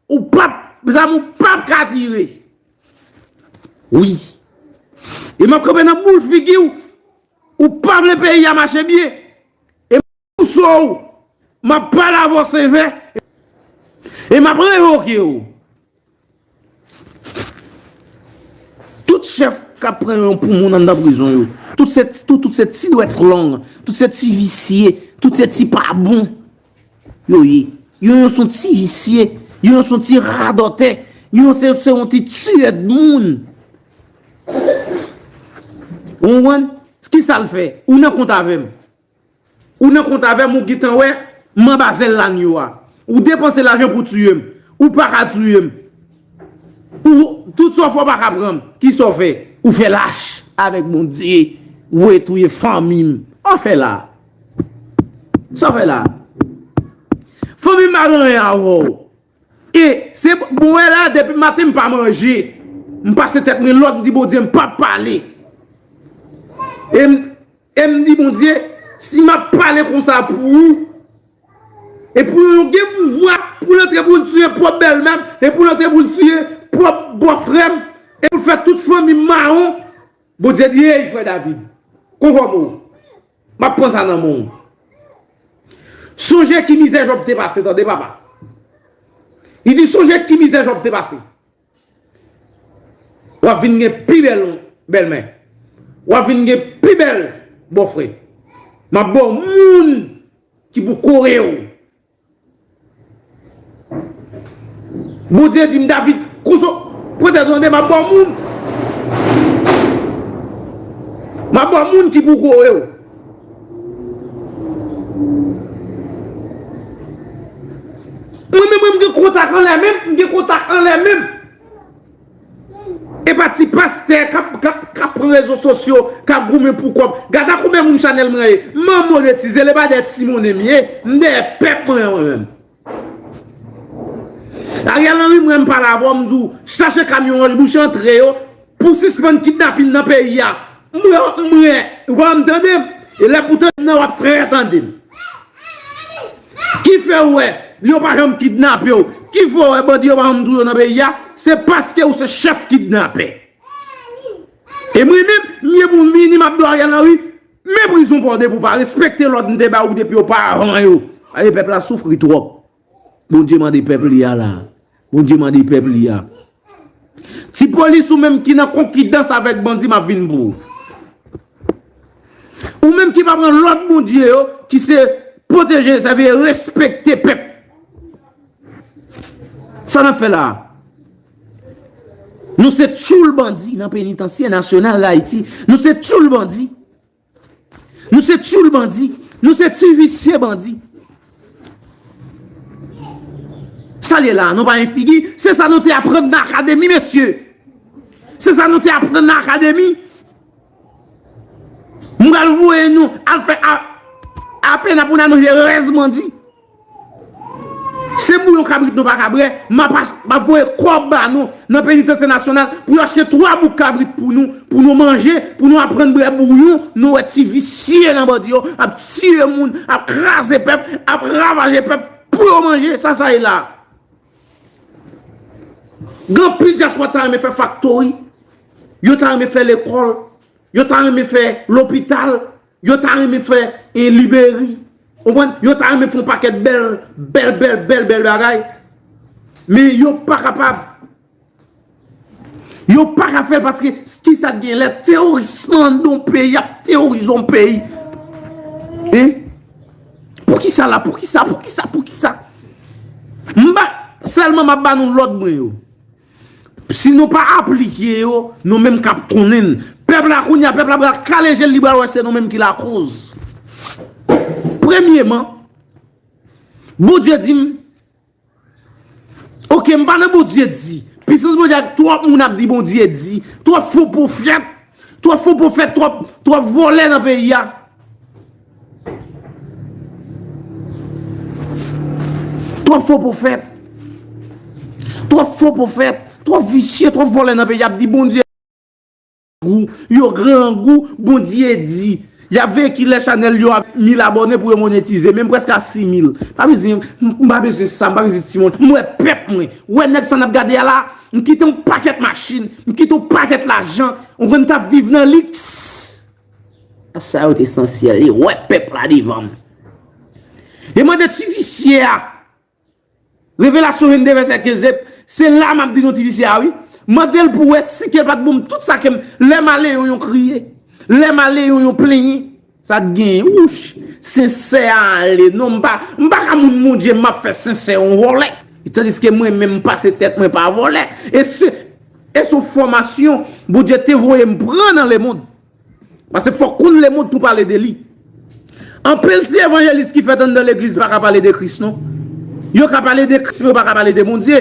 Ou p ap, zam ou p ap ka tire. Wi. E m ap kanpe nan boul figi w. Ou pa vle peyi a mache byen. E m ap pouse w. M ap pale avè w sevè. E m ap revoke w. Tout chèf k ap pran yon pou moun anndan prizon yo, tout se, tout, tout se ti dwèt long, tout se ti visye, tout se ti pa bon yo ye. Yo, yo se yon ti visye, yo, yo se yon ti radòtè, yo se, se yon ti tiyè moun. Ou konprann? Kisa l fè? Ou nan kont avè m. Ou nan kont avè m, ou gentan wè m anba zèl lanyo a. Ou depanse lajan pou tiye m. Ou pa ka tiye m. Ou, tout sa w fè w pa ka pran m. Kisa w fè? Ou fè lach avèk Bondye. Voye touye fanmi m. Sa w fè la? Sa w fè la? Fanmi m pa gen anyen avè w. E se bon wè la, depi maten m pa manje. M pase tèt mwen lòd, m di Bondye m p ap pale. E m, e m di Bondye, si m ap pale konsa pou ou, e pou yo gen pouvwa, pou l antre pou l tiye pwòp bèlmè m, e pou l antre pou l tiye pwòp bòfrè m, e pou l fè tout fanmi m mawon, Bondye di, ey, frè David, konfòme w. M ap pran sa nan men w. Sonje ki mizè Jòb te pase, tande, papa. Li di, sonje ki mizè Jòb te pase. W ap vin gen pi bèl bèlmè. W ap vin gen pi bèl bòfrè. M ap ba w moun ki pou kore w. Bondye di m, David, konsa, pran tèt ou tande, m ap ba w moun. M ap ba w moun ki pou kore w. Mwen menm, mwen, m gen kontak anlè men m, m gen kontak anlè men m. E pa ti pastè k ap, k ap, k ap pran rezo sosyo, k ap goumen pou kòb. Gade a konbyen moun chanèl mwen ye. M an monetize, e pa dèyè ti monnen m ye, m dèyè pèp mwen an, mwen menm. Ariel Henry, mwen, m pale avè w, m di w, chache kamyon wòch bouch antre yo pou sispann kidnapin nan peyi a. Mwen, mwen, ou pa janm tande m. E lè pou tande m nan, w ap trè tande m. Ki fè w wè yo pa janm kidnape w? Ki fè w wè bandi yo pa janm touye w nan peyi a? Se paske w se chèf kidnapè. E mwen menm, m ye pou m vini, m ap di Ariel Henry, men prizon pa w depi w pa respekte lòd m te ba ou depi oparavan yo. Paske pèp la soufri twòp. Bondye mande pèp li a la. Bondye mande pèp li a. Ti polis ou menm ki nan konkidans avèk bandi, m ap vin pou ou. Ou menm ki pa pran lòd Bondye yo, ki se pwoteje, sèvi e respekte pèp. Sa n ap fè la a? Nou se tchoul bandi nan Penitansye Nasyonal Dayiti. Nou se tchoul bandi. Nou se tchoul bandi. Nou se ti visye bandi. Sa l ye la, nou pa gen figi. Se sa nou te aprann nan akademi, mesye. Se sa nou te aprann nan akademi. M pral voye nou al fè a, apena pou n al manje rès bandi. Se bouyon kabrit nou pa ka bwè, m ap ach-, m ap voye kòb ba nou nan penitansye nasyonal pou yo achte twa bouk kabrit pou nou, pou nou manje, pou nou aprann bwè bouyon, nou wè ti visye nan bandi yo ap tiye moun, ap kraze pèp, ap ravaje pèp pou yo manje, sa sa ye la. Gen anpil dyaspora ta renmen fè faktori, yo ta renmen fè lekòl, yo ta renmen fè lopital, yo ta renmen fè, eh, libreri. Ou konprann? Yo ta renmen fè yon pakèt bèl, bèl, bèl, bèl, bèl bagay. Men yo pa kapab. Yo pa ka fè l paske ki sa k gen lè teworis nan yon peyi ap teworize yon peyi. Hein? Poukisa la? Poukisa? Poukisa? Poukisa? M ba, sèlman m ap ba nou lòd mwen yo. Si nou pa aplike yo, nou menm k ap konnen n. Pèp la kounye a, pèp la pral kale je l, li pral wè se nou menm ki lakoz. Premyeman, Bondye di m, oke, m pa nan Bondye di. Pisans Bondye ak twòp moun ap di Bondye di. Twòp fo pwofèt. Twòp fo pwofèt, twòp, twòp vòlè nan peyi a. Twòp fo pwofèt. Twòp fo pwofèt. Twòp visye, twòp vòlè nan peyi a ap di Bondye grangou, yo grangou, Bondye di. Y ap veye kilè chanèl yo a mil abòne pou yo monetize, men m prèske a sis mil. Pa bezwen, m pa bezwen sa, m pa bezwen timoun. M wè pèp mwen, wè nèg sa n ap gade a la, m kite yon pakèt machin, m kite yon pakèt lajan, ou konn t ap viv nan liks. Sa yo te sansyèl, e wè pèp la devan m. E mande ti visye a, Revelasyon venndez vèsè kenz, se la m ap di nou ti visye a wi. Mande l pou wè si ke l pa t ban m tout sa ke m, lè m ale yon yon kriye, lè m ale yon yon plenyen, sa t genyen, wouch, sensè a ale, non, m pa, m pa ka moun Bondye, m ap fè sensè yon vòlè. Tandiske mwen menm m pase tèt mwen pa vòlè. E se, e se yon fòmasyon Bondye te voye m pran nan lemonn. Paske fòk konn lemonn pou pale de li. Anpil ti evanjelis ki fèt anndan legliz pa ka pale de Kris non. Yo ka pale de Kris, men yo pa ka pale de Bondye.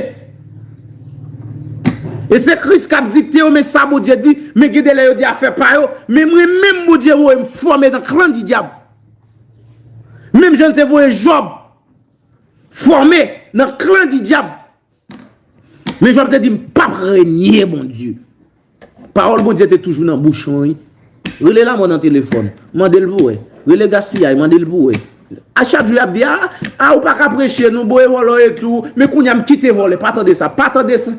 E se Kris k ap dikte yo, men sa Bondye di, men gen de lè yo di afè pa yo, men mwen menm Bondye voye m fòme nan klan di dyab. Menm jan l te voye Jòb fòme nan klan di dyab. Men Jòb te di, "M p ap renye, Bondye." Pawòl Bondye te toujou nan bouch mwen, wi. Rele lanmò nan telefòn. Mande l pou wè. Rele gaspiyay, mande l pou wè. A chak jou, y ap di, "A, a, ou pa ka preche, nou, boye vòlò e tou." Men kounye a, m kite vòlè. Pa tande sa, pa tande sa.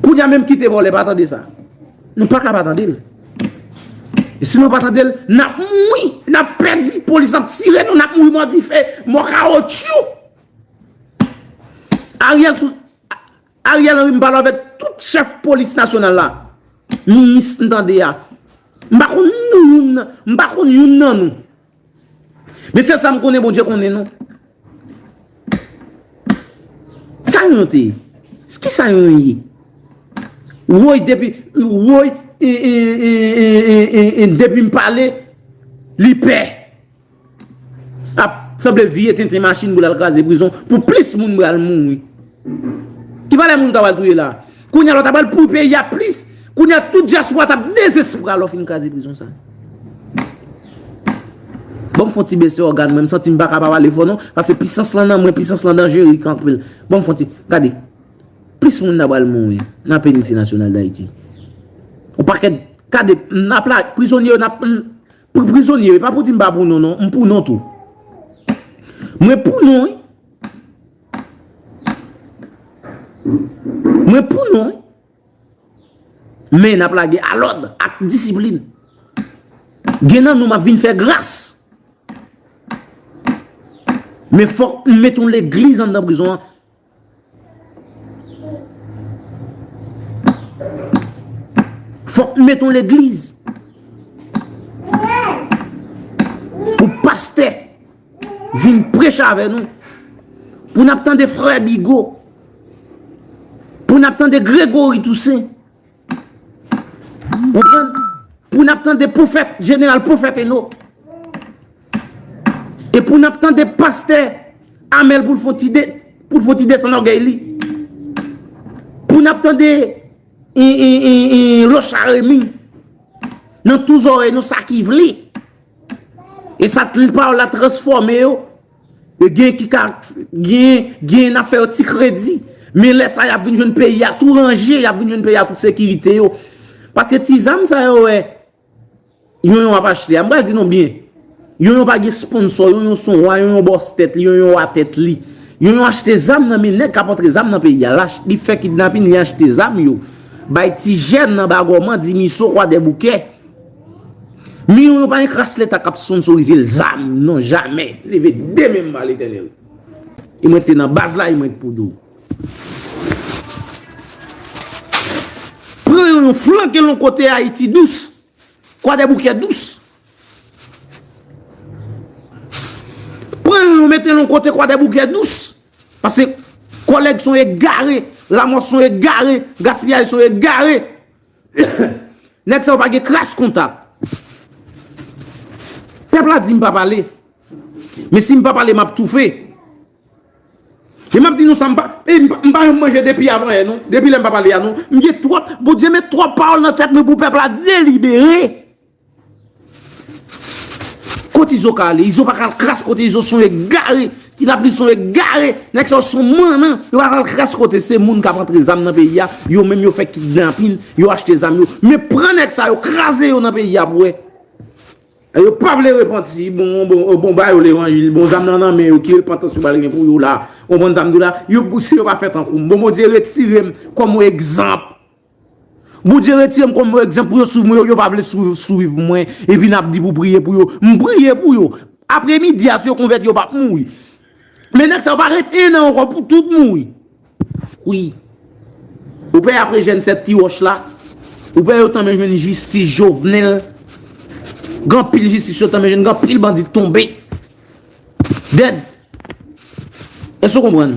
Kounye a, menm kite vòlè, pa tande sa. Nou pa ka pa tande l. E si nou pa tande l, n ap mouri, n ap pèdi, polis ap tire nou, n ap mouri mò dife, mò kawotchou. Ariel sou, Ariel Henry, m pale avèk tout chèf polis nasyonal la. Minis m tande a. M pa konn nou youn nan, m pa konn youn nan nou. Men sèl sa m konnen, Bondye konnen nou. Sa yon te ye? Ki sa yon ye? Woy, depi, woy, e, e, depi m pale, li pè. Ap sanble vye tenten machin pou l al kraze prizon pou plis moun pral mouri. Ki valè moun ta pral touye la? Kounye a lò ta pral pouri peyi a plis. Kounye a tout dyaspora t ap dezespwa lè w fin kraze prizon sa. Ban m fon ti bese ògàn mwen, m santi m pa ka pa pale fò non, paske pisans lan nan mwen, pisans lan danjere anpil. Ban m fon ti, gade. Plis moun ta pral mouri nan penitansye nasyonal Dayiti. Yon pakèt, gade, n ap la, prizonye yo n ap, Pri-, prizonye, e pa pou di m pa pou non, non. M pou non tou. Mwen pou non, wi. Mwen pou non, wi. Men n ap lage alòd ak disiplin. Gen nan nou m ap vin fè gras. Men fòk m met yon legliz anndan prizon an. Fòk n met yon legliz pou pastè vin preche avè nou, pou n ap tande frè Bigo, pou n ap tande Gregory Toussaint. Ou konprann? Pou n ap tande pwofèt, jeneral pwofèt Eno. E pou n ap tande pastè Amèl pou l fon ti de-, pou l fon ti desann ògèy li. Pou n ap tande, e, e, e, e, Locha Remy nan tou zòrèy nou sa ki vle. E sa t-, pawòl la transfòme yo. Yo gen ki ka gen, gen n ap fè yo ti kredi. Men lè sa y ap vin jwenn peyi a tou ranje, y ap vin jwenn peyi a tout sekirite yo. Paske ti zam sa yo wè, Yonyon ap achte a. M pral di nou byen. Yonyon pa gen sponsò, Yonyon se yon wa, Yonyon bòs tèt li, Yonyon wa tèt li. Yonyon achte zam nan men nèg k ap antre zam nan peyi a. L ach-, li fè kidnapin, li achte zam yo. Bay ti jèn nan Bagòman, Dimiso, Kwadèboukè. Men Yonyon pa gen kras leta k ap sponsorize l zam, non, jamè. Leve de men m ba Letènèl. E mwen te nan baz la, e mwen pou di w. Pran Yonyon flanke l yon kote Ayiti dous. Kwadèboukè dous. Pran Yonyon mete l yon kote Kwadèboukè dous. Paske kòlèg se yon egare, Lamò se yon egare, Gaspiyay se yon egare. Nèg sa yo pa gen kras kontak. Pèp la di m pa pale. Men si m pa pale, m ap toufe. E m ap di nou sa, m pa, e m pa, m pa janm manje depi avanyè, non. Depi lè m pa pale a, non. M gen twòp, Bondye met twòp pawòl nan tèt mwen pou pèp la delibere. Kote Izo ka ale? Izo pa ka al kras kote. Izo se yon egare. Ti Lapli se yon egare. Nèg sa yo se yon mannan. Yo pa ka al kras kote. Se moun k ap antre zam nan peyi a. Yo menm yo fè kidnapin. Yo achte zam yo. Men pran nèg sa yo, kraze yo nan peyi a pou wè. Yo pa vle repanti. Bon, bon, bon, ba yo levanjil. Bon, zam nan nan men yo. Ki repantans yo pral gen pou yo la? Konprann sa m di w la? Yo, si yo pa fè tankou m. Bon, Bondye retire m kòm yon egzanp. Bondye retire m kòm yon egzanp pou yo swiv mwen, yo, yo pa vle swiv, swiv mwen, epi n ap di pou priye pou yo. M priye pou yo. Apremidi a, si yo konvèti, yo p ap mouri. Men nèg sa yo pa ret en an ankò pou tout mouri. Wi. Ou pè apre jèn sèt ti wòch la, ou pè yo tanmen jwenn jistis Jovenel. Gen anpil jistis yo tanmen jwenn, gen anpil bandi tonbe. Dèd. Èske w konprann?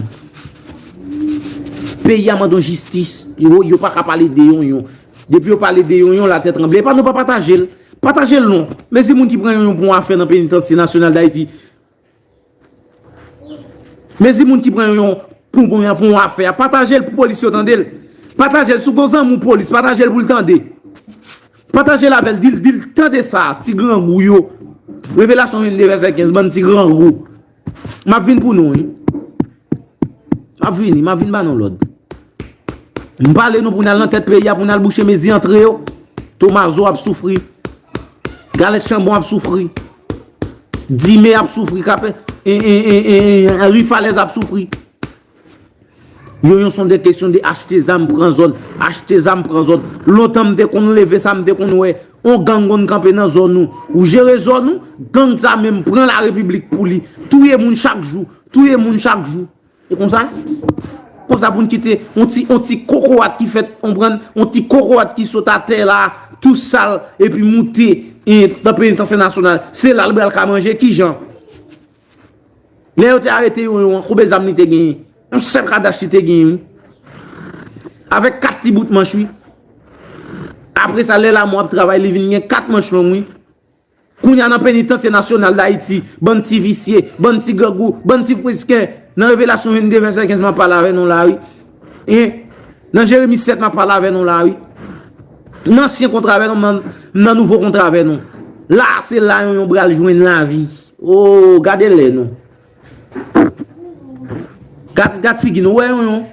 Peyi a mande yon jistis. Yo, yo pa ka pale de Yonyon. Depi yo pale de Yonyon, latè tranble. Epa nou pa pataje l. Pataje l non. Mezi moun ki pran Yonyon pou yon afè nan Penitansye Nasyonal Dayiti. Mezi moun ki pran Yonyon pou, pou, pou yon afè a. Pataje l pou polis yo tande l. Pataje l si w gen zanmi w polis. Pataje l pou l tande. Pataje l avè l, di l, di l tande sa, ti grangou yo. Revelasyon vennde vèsè kenz, bann ti grangou. M ap vin pou nou, wi. M ap vini, m ap vin ba nou lòd. M pale nou pou n al nan tèt peyi a, pou n al bouche mezi antre yo. Tomazo ap soufri. Galèt Chanbon ap soufri. Dime ap soufri. Kapè, e, e, e, e, e, Henri Falèz ap soufri. Yonyon se de kesyon de achte zam, pran zòn, achte zam, pran zòn. Lontan m te konn leve sa, m te konn wè on gang konn kanpe nan zòn ou. Ou jere zòn ou, gang sa menm pran larepiblik pou li. Touye moun chak jou, touye moun chak jou. E konsa? Konsa pou n kite on ti, on ti kokorat ki fèt, konprann, on ti kokorat ki sot atè la, tou sal, epi moute, e, nan Penitansye Nasyonal. Se la l pral ka manje, kijan? Lè yo te arete Yonyon an, konbe zam li te genyen? Yon sèl kadach li te genyen, wi. Avèk kat ti bout manch, wi. Apre sa, lè Lamò ap travay, li vin gen kat manch long, wi. Kounye a nan Penitansye Nasyonal Dayiti, bann ti visye, bann ti grangou, bann ti frisken, nan Revelasyon vennde vèsè kenz m ap pale avè nou la, wi. Hein? Nan Jeremi sèt m ap pale avè nou la, wi. Nan ansyen kontra avè nou, nan, nan nouvo kontra avè nou. La, se la Yonyon pral jwenn lavi. Oh, gade lè nou. Gad, gad figi nou, wè Yonyon.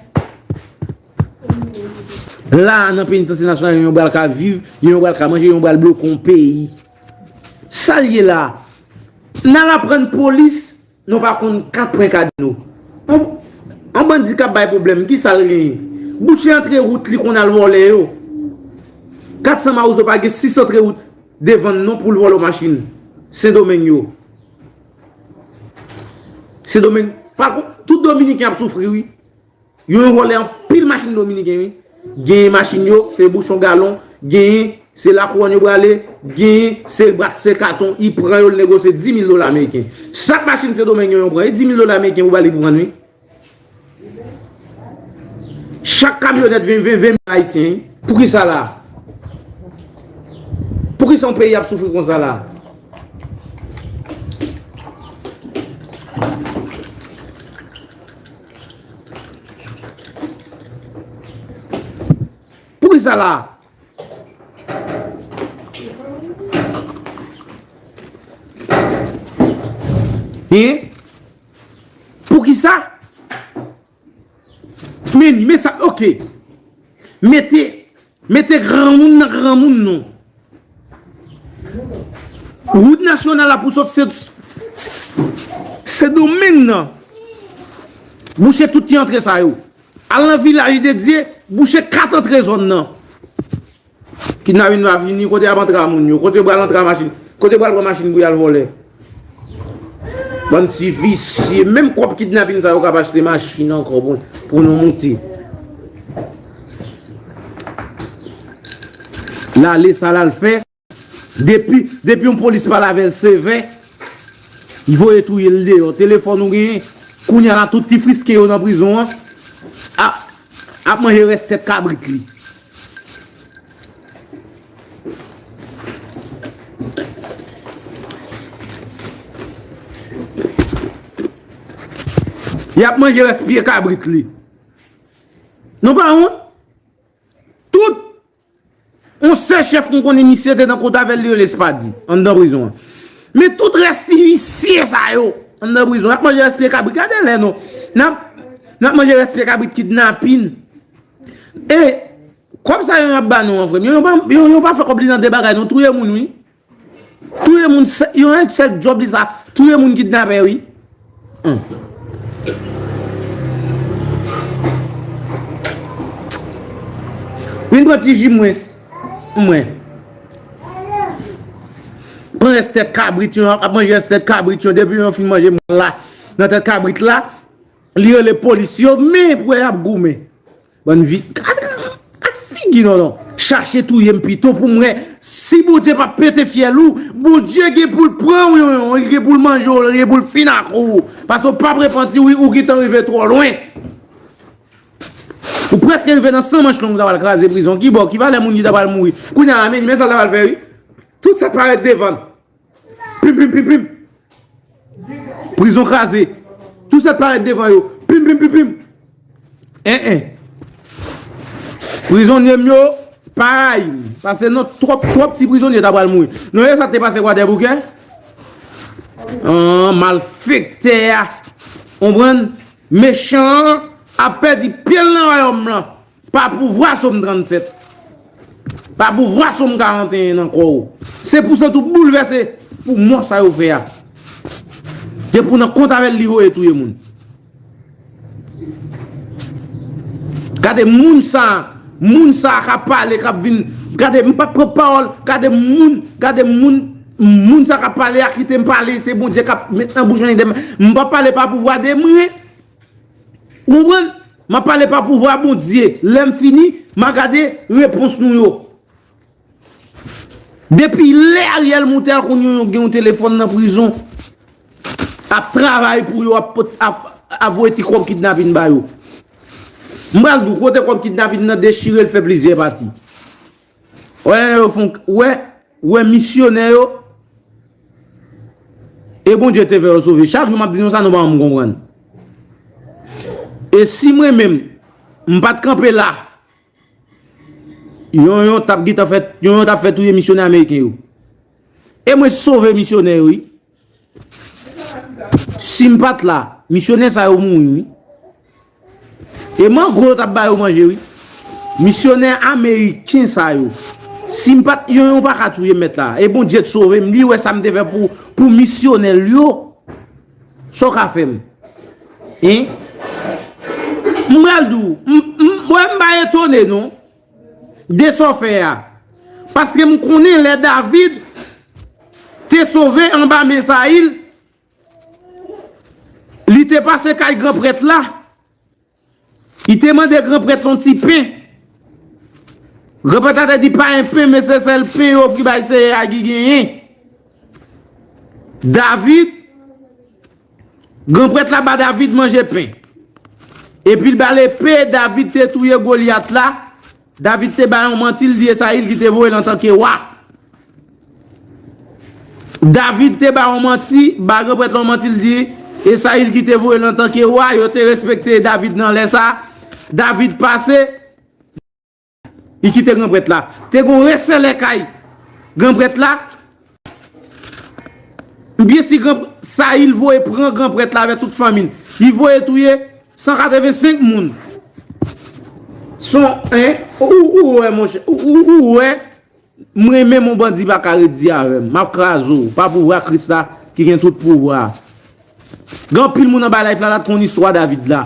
La, nan Penitansye Nasyonal, Yonyon pral ka viv, Yonyon pral ka manje, Yonyon pral bloke yon peyi. Sa l ye la? N al aprann polis, nou pa konn kat pwen ka di nou. On, on bandi k ap bay pwoblèm, ki sa l genyen? Bouche antre wout li konn al vòlè yo. Kat san Mawozo pa gen sis antre wout devann non pou l vòlè machin Sendomeng yo. Sendomeng, pa kon, tout Dominiken ap soufri, wi. Yo vòlè anpil machin Dominiken, wi. Genyen machin yo, se bouchon galon, genyen se lakouwòn yo prale, genyen se bwat, se katon, y pran yo, l negosye dis mil dola ameriken. Chak machin Sendomeng yo, yo pran, e dis mil dola ameriken pou ba li pou pran, wi. Chak kamyonèt ven, ven, ven mil ayisyen, wi. Poukisa la? Poukisa yon peyi ap soufri konsa la? Poukisa la? Hein? sa. Men, men sa, oke. Mete, mete granmoun nan granmoun non. Wout nasyonal la pou sot se, se domèn nan. Bouche tout ti antre sa yo. Al nan vilaj de Dye, bouche kat antre zòn nan. Kidnapin va fini, kote y ap antre a moun yo, kote yo pral antre a machin, kote yo pral pran machin pou y al vòlè. Bann ti visye, menm kòb kidnapin sa yo k ap achte machin ankò pou, pou nou moute. L ale sa l al fè. Depi, depi yon polis pale avè l sevè, li voye touye l deyò. Telefòn ou genyen, kounye a la tout ti frisken yo nan prizon an ap, ap manje rès tèt kabrit li. Y ap manje rès pye kabrit li. Nou pa wont? Tout yon sèl chèf m konnen misye te nan kont avè l, li rele Spady, anndan prizon an. Men tout rès ti visye sa yo anndan prizon, y ap manje rès pye kabrit. Gade lè non. N ap, n ap manje rès pye kabrit kidnapin. E kòb sa yo y ap ba nou an, frè m, yo, yo pa, yo, yo pa fè kòb li nan de bagay non, touye moun wi. Touye moun, se, yon sèl djòb li sa, touye moun kidnapè wi. Hmm. Vin pran ti ji mwen, mwen. Pran rès tèt kabrit yo, ap manje rès tèt kabrit yo, depi yo fin manje mwen la, nan tèt kabrit la, li rele polis yo, men pou wè y ap goumen. Bann vi, gad, gad, gad figi non non. Chache touye m pito pou m wè si Bondye pa pete fyèl ou, Bondye gen pou l pran w, yon, yon, li gen pou l manje w, li gen pou l fin ak ou. Paske w p ap repanti wi, ou gentan rive twò lwen. Ou prèske rive nan san manch long, ou ta pral kraze prizon. Ki bò, ki valè moun ki ta pral mouri. Kounye a la, men, men sa l ta pral fè wi. Tout sa t parèt devan l. Pim, pim, pim, pim. Prizon kraze. Tout sa t parèt devan yo. Pim, pim, pim, pim. En, en. Prizonye m yo pa rayi m. Pase non, twòp, twòp ti prizonye ta pral mouri. Non, e sa k te pase Kwadèboukè? An, malfektè a. Konprann? Mechan an ap pèdi pye l nan wayòm lan. Pa pouvwa Sòm trannsèt. Pa pouvwa Sòm karanteyen nan kò w. Se pou sant ou boulvèse pou mò sa yo fè a. Depi w nan kont avè l, li voye touye moun. Gade moun sa, moun sa k ap pale, k ap vin, gade m p ap pran pawòl, gade moun, gade moun, moun sa k ap pale a, kite m pale, se Bondye k ap met nan bouch mwen, m p ap pale pa pouvwa de mwen. Ou konprann? M ap pale pa pouvwa Bondye. Lè m fini, m a gade repons nou yo. Depi lè Ariel monte al konn yo, yo gen yon telefòn nan prizon, ap travay pou yo, ap, ap, ap voye ti kòb kidnapin ba yo. M pral di w, kote kòb kidnapin nan dechire, l fè plizyè pati. Wè, yo fon, wè, wè misyonè yo. E Bondye te fè yo sove. Chak jou m ap di nou sa, nou pa janm konprann. E si mwen menm, m pa t kanpe la, yon, yon t ap gentan fè, yon, yon t ap fè touye misyonè ameriken yo. E mwen sove misyonè yo, wi. Si m pa t la, misyonè sa yo mouri, wi. E mango yo t ap ba yo manje, wi. Misyonè ameriken sa yo. Si m pa t, yon, yon pa ka touye m mèt la. E Bondye t sove m, li wè sa m te fè pou, pou misyonè l yo. Sa w ka fè m? Hein? M pral di w, m, m, mwen m pa etone non, de sa w fè a. Paske m konnen lè David te sove anba men Sayil, li te pase kay gran prèt la. Li te mande gran prèt la yon ti pen. Gran prèt la te di, "Pa gen pen, men se sèl pen yo ofri bay Seyè a ki genyen." David, gran prèt la ba David manje pen. Epi l ba l epe, David te touye Golyat la. David te ba yon manti, l di e Sayil ki te voye l antanke wa. David te ba yon manti, ba gran prèt la yon manti, l di e Sayil ki te voye l antanke wa. Yo te respekte David nan lè sa. David pase, li kite gran prèt la. Te gon resèlè kay gran prèt la. M byen si gran Sayil voye pran gran prèt la avèk tout fanmi l. Li voye touye san katrevensenk moun. Son, en, ou, ou wè, monchè, ou, ou, ou wè, m renmen m, yon bandi pa ka redi avè m. M ap kraze w, pa pouvwa Kris la ki gen tout pouvwa. Gen anpil moun anba live la, la t konn istwa David la.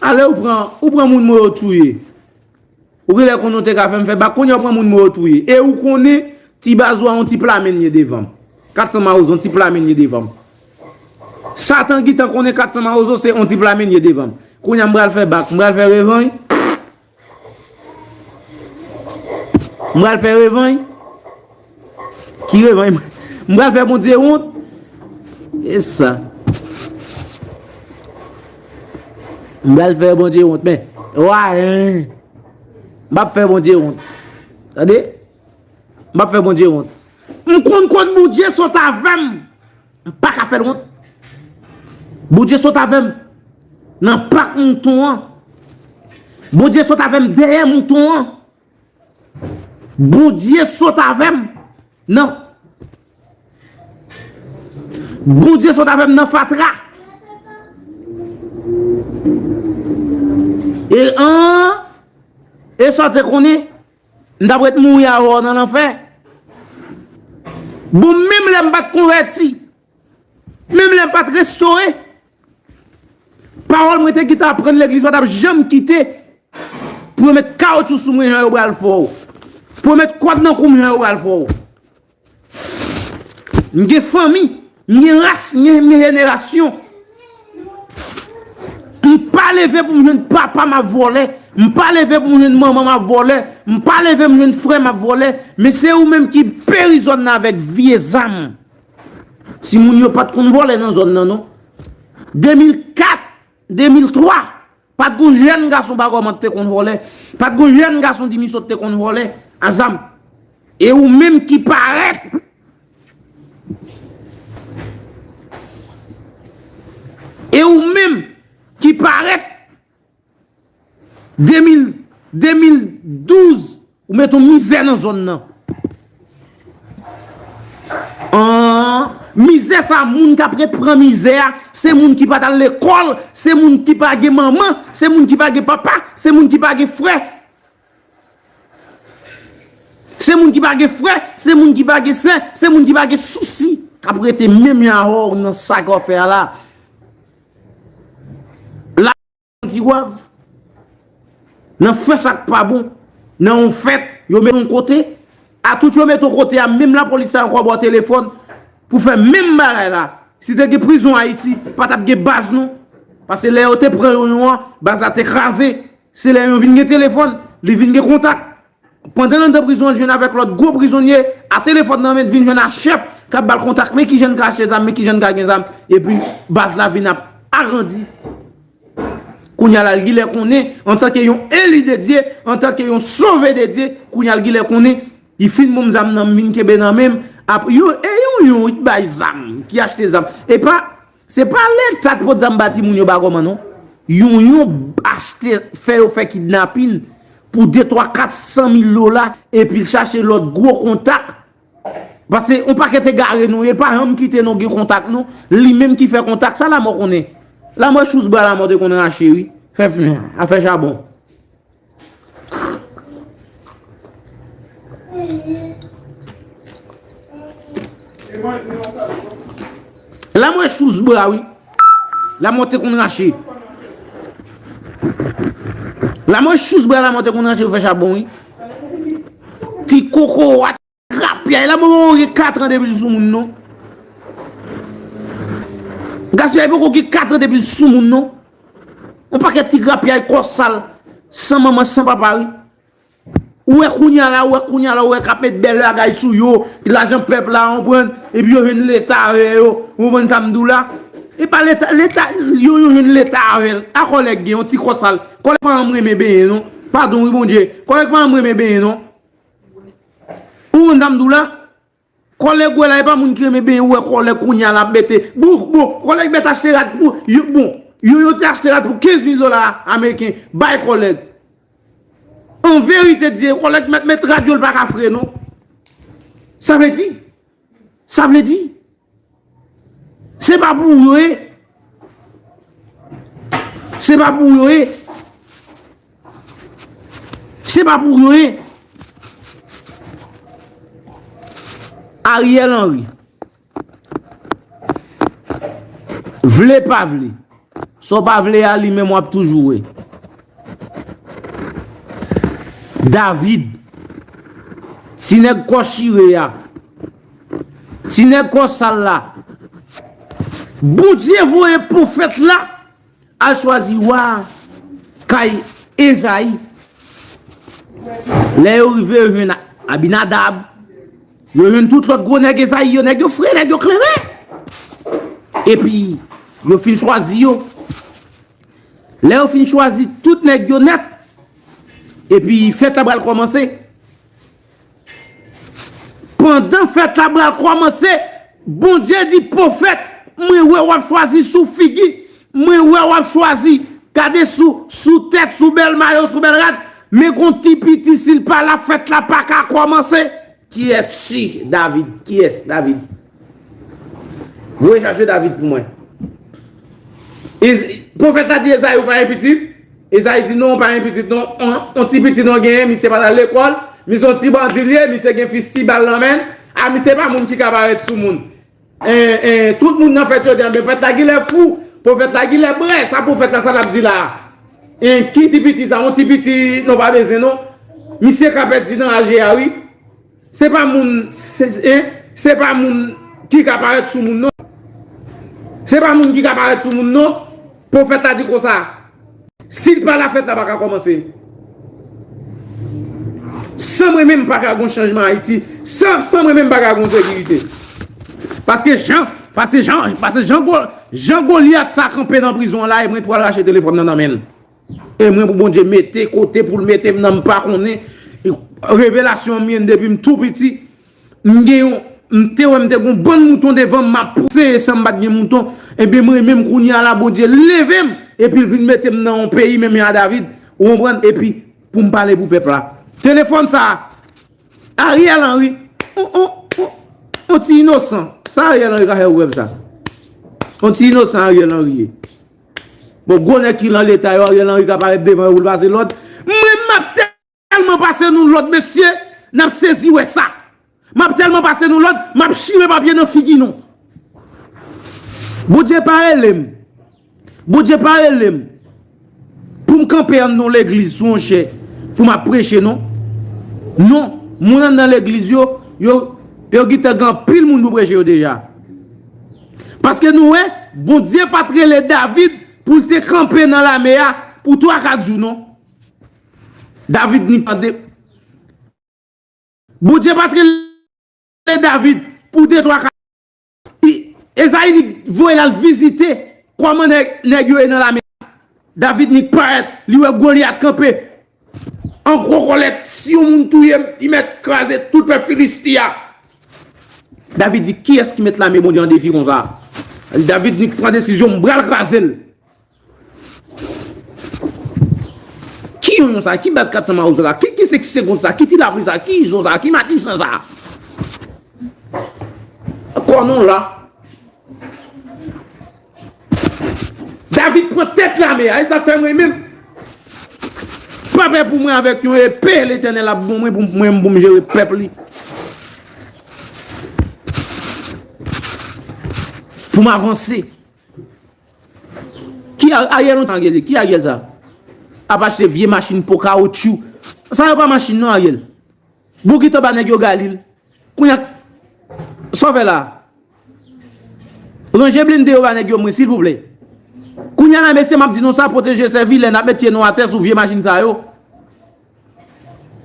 Alè ou pran, ou pran moun mwen yo touye. Ou genlè konnen w te ka fè m fè bak, kounye a w pran moun mwen yo touye. E ou konnen, ti baz ou a yon ti pla men l ye devan m. Kat san mawozo, yon ti pla men l ye devan m. Satan gentan konnen kat san mawozo se yon ti pla men l ye devan m. Kounye a m pral fè bak, m pral fè revanj. M pral fè revanj. Ki revanj? M pral fè Bondye wont. E sa. M pral fè Bondye wont, men. Wa, en. M p ap fè Bondye wont. Tande? M p ap fè Bondye wont. M konn kot Bondye sot avè m. M pa ka fè l wont. Bondye sot avè m nan pak mouton an. Bondye sot avè m dèyè mouton an. Bondye sot avè m nan. Bondye sot avè m nan fatra. E an, e sa w te konnen, m t ap ret mouri avè w nan lanfè. Bon, menm lè m pa t konvèti, menm lè m pa t restore, pawòl mwen te gentan aprann legliz pa t ap janm kite pou yo met kawotchou sou mwen jan yo pral fè w. Pou yo met kòd nan kou m jan yo pral fè w. M gen fanmi, m gen ras, m gen, m gen jenerasyon. M pa leve pou m jwenn papa m ap vòlè. M pa leve pou m jwenn manman m ap vòlè. M pa leve m jwenn frè m ap vòlè. Men se ou menm ki peri zòn nan avèk vye zam. Timoun yo pa t konn vòlè nan zòn nan, non. De mil kat, de mil twa, pa t gon jèn gason Bagoman te konn vòlè. Pa t gon jèn gason Dimisot te konn vòlè a zam. E ou menm ki parèt, e ou menm ki parèt, de mil, de mil douz, ou met yon mizè nan zòn nan. An, mizè sa, moun k ap ret pran mizè a, se moun ki pa t al lekòl, se moun ki pa gen manman, se moun ki pa gen papa, se moun ki pa gen frè. Se moun ki pa gen frè, se moun ki pa gen sè, se moun ki pa gen sousi k ap rete menm jan avè w nan sa k w ap fè a la. Tigwav, nan fè sa k pa bon, nan yon fèt, yo met yon kote, a tout yo met yon kote a, menm lapolis sa ankò ba w telefòn pou fè menm bagay la. Si te gen prizon Ayiti, pa t ap gen baz non. Paske lè yo te pran Yonyon an, baz la te kraze. Se lè Yonyon vin gen telefòn, li vin gen kontak. Pandan l anndan prizon an, l jwenn avèk lòt gwo prizonye a telefòn nan men, l vin jwenn a chèf k ap ba l kontak, men kijan n ka achte zam, men kijan n ka gen zam. Epi baz la vin ap agrandi. Kounye a la, l genlè konnen, antanke yon eli de Dye, antanke yon sove de Dye, kounye a l genlè konnen, li fin ban m zam nan, m vin kenbe nan men m. Ap, yo, e Yonyon, li t bay zam, ki achte zam. E pa, Se pa Leta t pot zam ba timoun yo Bagoman non. Yonyon achte, fè yo fè kidnapin pou de, twa, kat san mil dola, epi l chache lòt gwo kontak. Paske yon pakèt egare nou ye, pa janm kite nou gen kontak nou. Li menm ki fè kontak, sa Lanmò konnen. Lanmò chouz bra Lanmò te konn rache, wi. Fè, afè chabon. Lanmò e chouz bra, wi. Lanmò te konn rache. Lanmò e chouz bra, Lanmò te konn rache pou fè chabon, wi. Ti kokorat. Grapyay, Lanmò poko gen kat an depi l sou moun non. Gaspiyay poko gen kat an depi l sou moun non. Yon pakèt ti grapyay kò sal, san manman, san papa, wi. Ou wè kounye a la, ou wè kounye a la, ou wè k ap met bèl bagay sou yo, lajan pèp la, ou konprann, epi yo jwenn Leta avè yo, ou konprann sa m di w la? E pa Leta, Leta, yo, yo jwenn Leta avè l. A kòlèg gen yon ti kò sal. Kòlèg pa janm renmen benyen non. Padon wi Bondye. Kòlèg pa janm renmen benyen non. Ou konn sa m di w la? Kòlèg wè la, e pa moun ki renmen benyen, ou wè kòlèg kounye a l ap mete. Bon, bon, kòlèg mèt achte rad pou, yo, bon, yo, yo te achte rad pou kenz mil dola ameriken, bay kòlèg. An verite, di kòlèg mèt met rad yo, l pa ka fre, non. Sa vle di, sa vle di, Se pa pou yo ye. Se pa pou yo ye. Se pa pou yo ye. Ariel Henry. Vle pa vle. Sa w pa vle a, li menm w ap toujou wè. David. Ti nèg kò chire a. Ti nèg kò sal la. Bondye voye pwofèt la al chwazi wa kay Ezayi. Lè yo rive, yo jwenn Abinadab, yo jwenn tout lòt gwo nèg Ezayi yo, nèg yo fre, nèg yo kleren. Epi, yo fin chwazi yo. Lè yo fin chwazi tout nèg yo nèt, epi fèt la pral kòmanse. Pandan fèt la pral kòmanse, Bondye di pwofèt, mwen wè w ap chwazi sou figi, mwen wè w ap chwazi, gade sou, sou tèt, sou bèl mayo, sou bèl rad, men gon ti piti si l pa la, fèt la pa ka kòmanse. Kiyès si David? Kiyès David? Voye chache David pou mwen. Iz- Pwofèt la di Ezayi, ou pa gen pitit? Ezayi di, non, ou pa gen pitit, non. On, on ti pitit non genyen, misye pa t al lekòl, misye on ti bandi l ye, misye gen fistibal nan men l. A, misye pa moun ki ka parèt sou moun. En, en, tout moun nan fèt yo di, anben, pwofèt la genlè fou, pwofèt la genlè brè, sa pwofèt la, sa l ap di la a? En, ki ti piti sa, on ti piti, non, pa bezwen, non. Misye ka pèdi nan aje a, wi. Se pa moun, se, en, se pa moun ki ka parèt sou moun, non. Se pa moun ki ka parèt sou moun, non. Pwofèt la di konsa, si l pa la, fèt la pa ka kòmanse. San mwen menm, pa ka gon chanjman Ayiti. San, san mwen menm, pa ka gon sekirite. Paske jan, paske jan, paske jan, Go- jan Golyat sa kanpe nan prizon an la, e mwen pral rache telefòn nan nan men l. E mwen pou Bondye mete kote pou l mete m nan, m pa konnen. Revelasyon m jwenn depi m tou piti. M gen yon, m te wè m te gon bann mouton devan m, m ap pouse san m pa t gen mouton. Ebyen mwen menm kounye a la, Bondye leve m, epi l vin mete m nan yon peyi menm jan a David, ou konprann? Epi pou m pale pou pèp la. Telefòn sa a, Ariel Henry, on, on, on, on ti inosan. Sa Ariel Henry ka fè pou pèp sa? On ti inosan Ariel Henry ye. Bon, gwo nèg ki lan leta yo, Ariel Henry ka parèt devan yo pou l pase lòd. Mwen, m ap tèlman pase nou lòd, mesye, n ap sezi wè sa. M ap tèlman pase nou lòd, m ap chire papye nan figi nou. Bondye pa rele m. Bondye pa rele m pou m kanpe anndan yon legliz sou yon chè pou m ap preche, non. Non, moun anndan legliz yo, yo, yo gentan gen anpil moun pou preche yo deja. Paske nou wè, Bondye pa t rele David pou l te kanpe nan lame a pou twa kat jou, non. David ni tande. Bondye pa t rele David pou de twa kat. Ezayi ni voye l al vizite kòman nèg, nèg yo ye nan lame a. David ni parèt, li wè Golyat kanpe. An gwo kòlèt, si yon moun touye m, li mèt kraze tout pèp Filisti a. David di, kiyès ki met lame Bondye an defi konsa? David ni pran desizyon, m pral kraze l. Ki yonyon sa? Ki baz kat san mawo sa? Ki, ki sèk segonn sa? Ki ti lapli sa? Ki izo sa? Ki matisan sa? Kò nou la. David pran tèt lame a, e sa k fè mwen menm. Pa pè pou mwen, avèk yon epe Letènèl ap ban mwen pou mwen pou m jere pèp li. Pou m avanse. Ki A- Ariel lontan Ariel ye? Ki Ariel sa? Ap achte vye machin po kawotchou. Sa yo pa machin non Ariel. Bon, gentan ba nèg yo galil. Kounye a, sa w fè la? Ranje blende yo ba nèg yo mwen, silvouplè. Kounye a la, mesye, m ap di nou sa, pwoteje sèvi lè n ap met pye nou atè sou vye machin sa yo.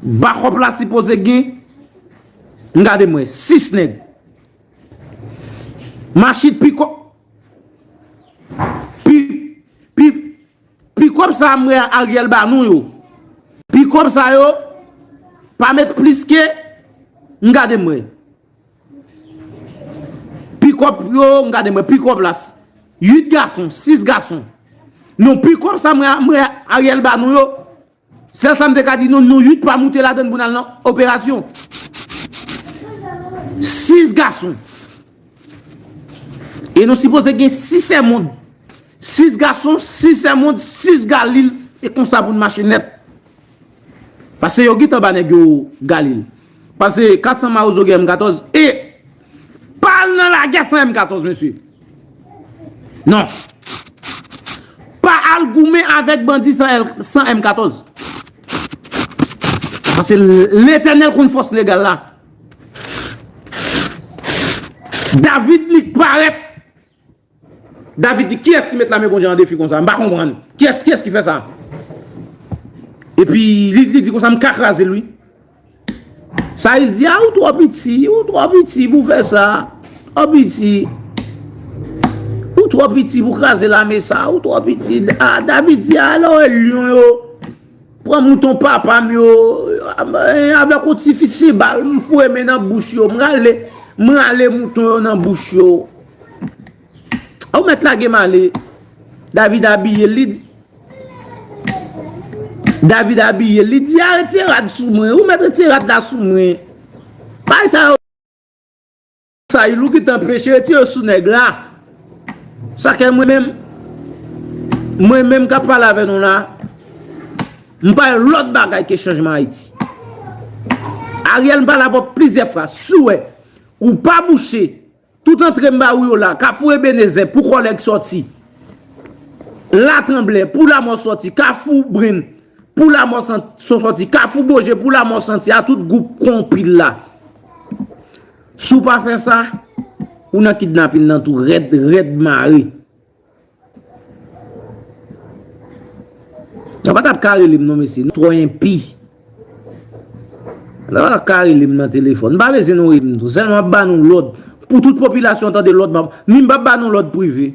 Bakòp la sipoze gen, m gade mwen, sis nèg. Machin pikòp. Pi, pi, pikòp sa mwen Ariel ba nou yo. Pikòp sa yo, pa met plis ke, m gade mwen. Pikòp yo, m gade mwen, pikòp la, uit gason, sis gason. Non, pikòp sa mwen, mwen Ariel ba nou yo, sèl sa m te ka di nou, nou uit pa moute ladann pou n al nan operasyon. Sis gason. E nou sipoze gen sis sèmond. Sis gason, sis sèmond, sis galil. E konsa pou n mache nèt. Paske yo gentan ba nèg yo galil. Paske kat san Mawozo gen M katòz. E pa al nan lagè san M katòz, mesye. Non. Pa al goumen avèk bandi san, san M katòz. Paske Letènèl konn fòs legal la. David li parèt. David di, "Kiyès ki met lame Bondye an defi konsa? M pa konprann. Kiyès, kiyès ki fè sa?" Epi li, li di konsa, "M ka kraze l, wi." Sayil di, "A, ou twò piti, ou twò piti pou fè sa. Twò piti. Ou twò piti pou kraze lame sa, ou twò piti." A, David di, "Alò, e lyon yo pran mouton papa m yo, avèk yon ti fistibal, m foure men nan bouch yo, m rale, m rale mouton yo nan bouch yo." Ou mèt lage m ale. David abiye l, li di, David abiye l, li di, "Arete rad sou mwen, ou mèt rete rad la sou mwen." Bay sa yo, sa, ou gentan peche, retire sou nèg la. Sa ke mwen menm, mwen menm k ap pale avè nou la, m pa yon lòt bagay ke chanjman Ayiti. Ariel, m pale avè w plizyè fwa, si w wè, ou pa bouche, tout antre m ba ou yo la, Kafou Ebenezè, pou kòlèg sòti. Latranblè, pou Lamò sòti, Kafou Brenn, pou Lamò san-, sòti, Kafou Boje, pou Lamò santi, a tout gwoup konpil la. Si w pa fè sa, ou nan kidnapin nan tou rèd, rèd mare. Sa pa t ap ka rele m non, mesye. Nou twò enpi. Sa pa t ap ka rele m nan telefòn. M pa bezwen nou rele m tou. Sèlman m ap ba nou lòd. Pou tout popilasyon tande lòd, m ap, ni m p ap ba nou lòd prive.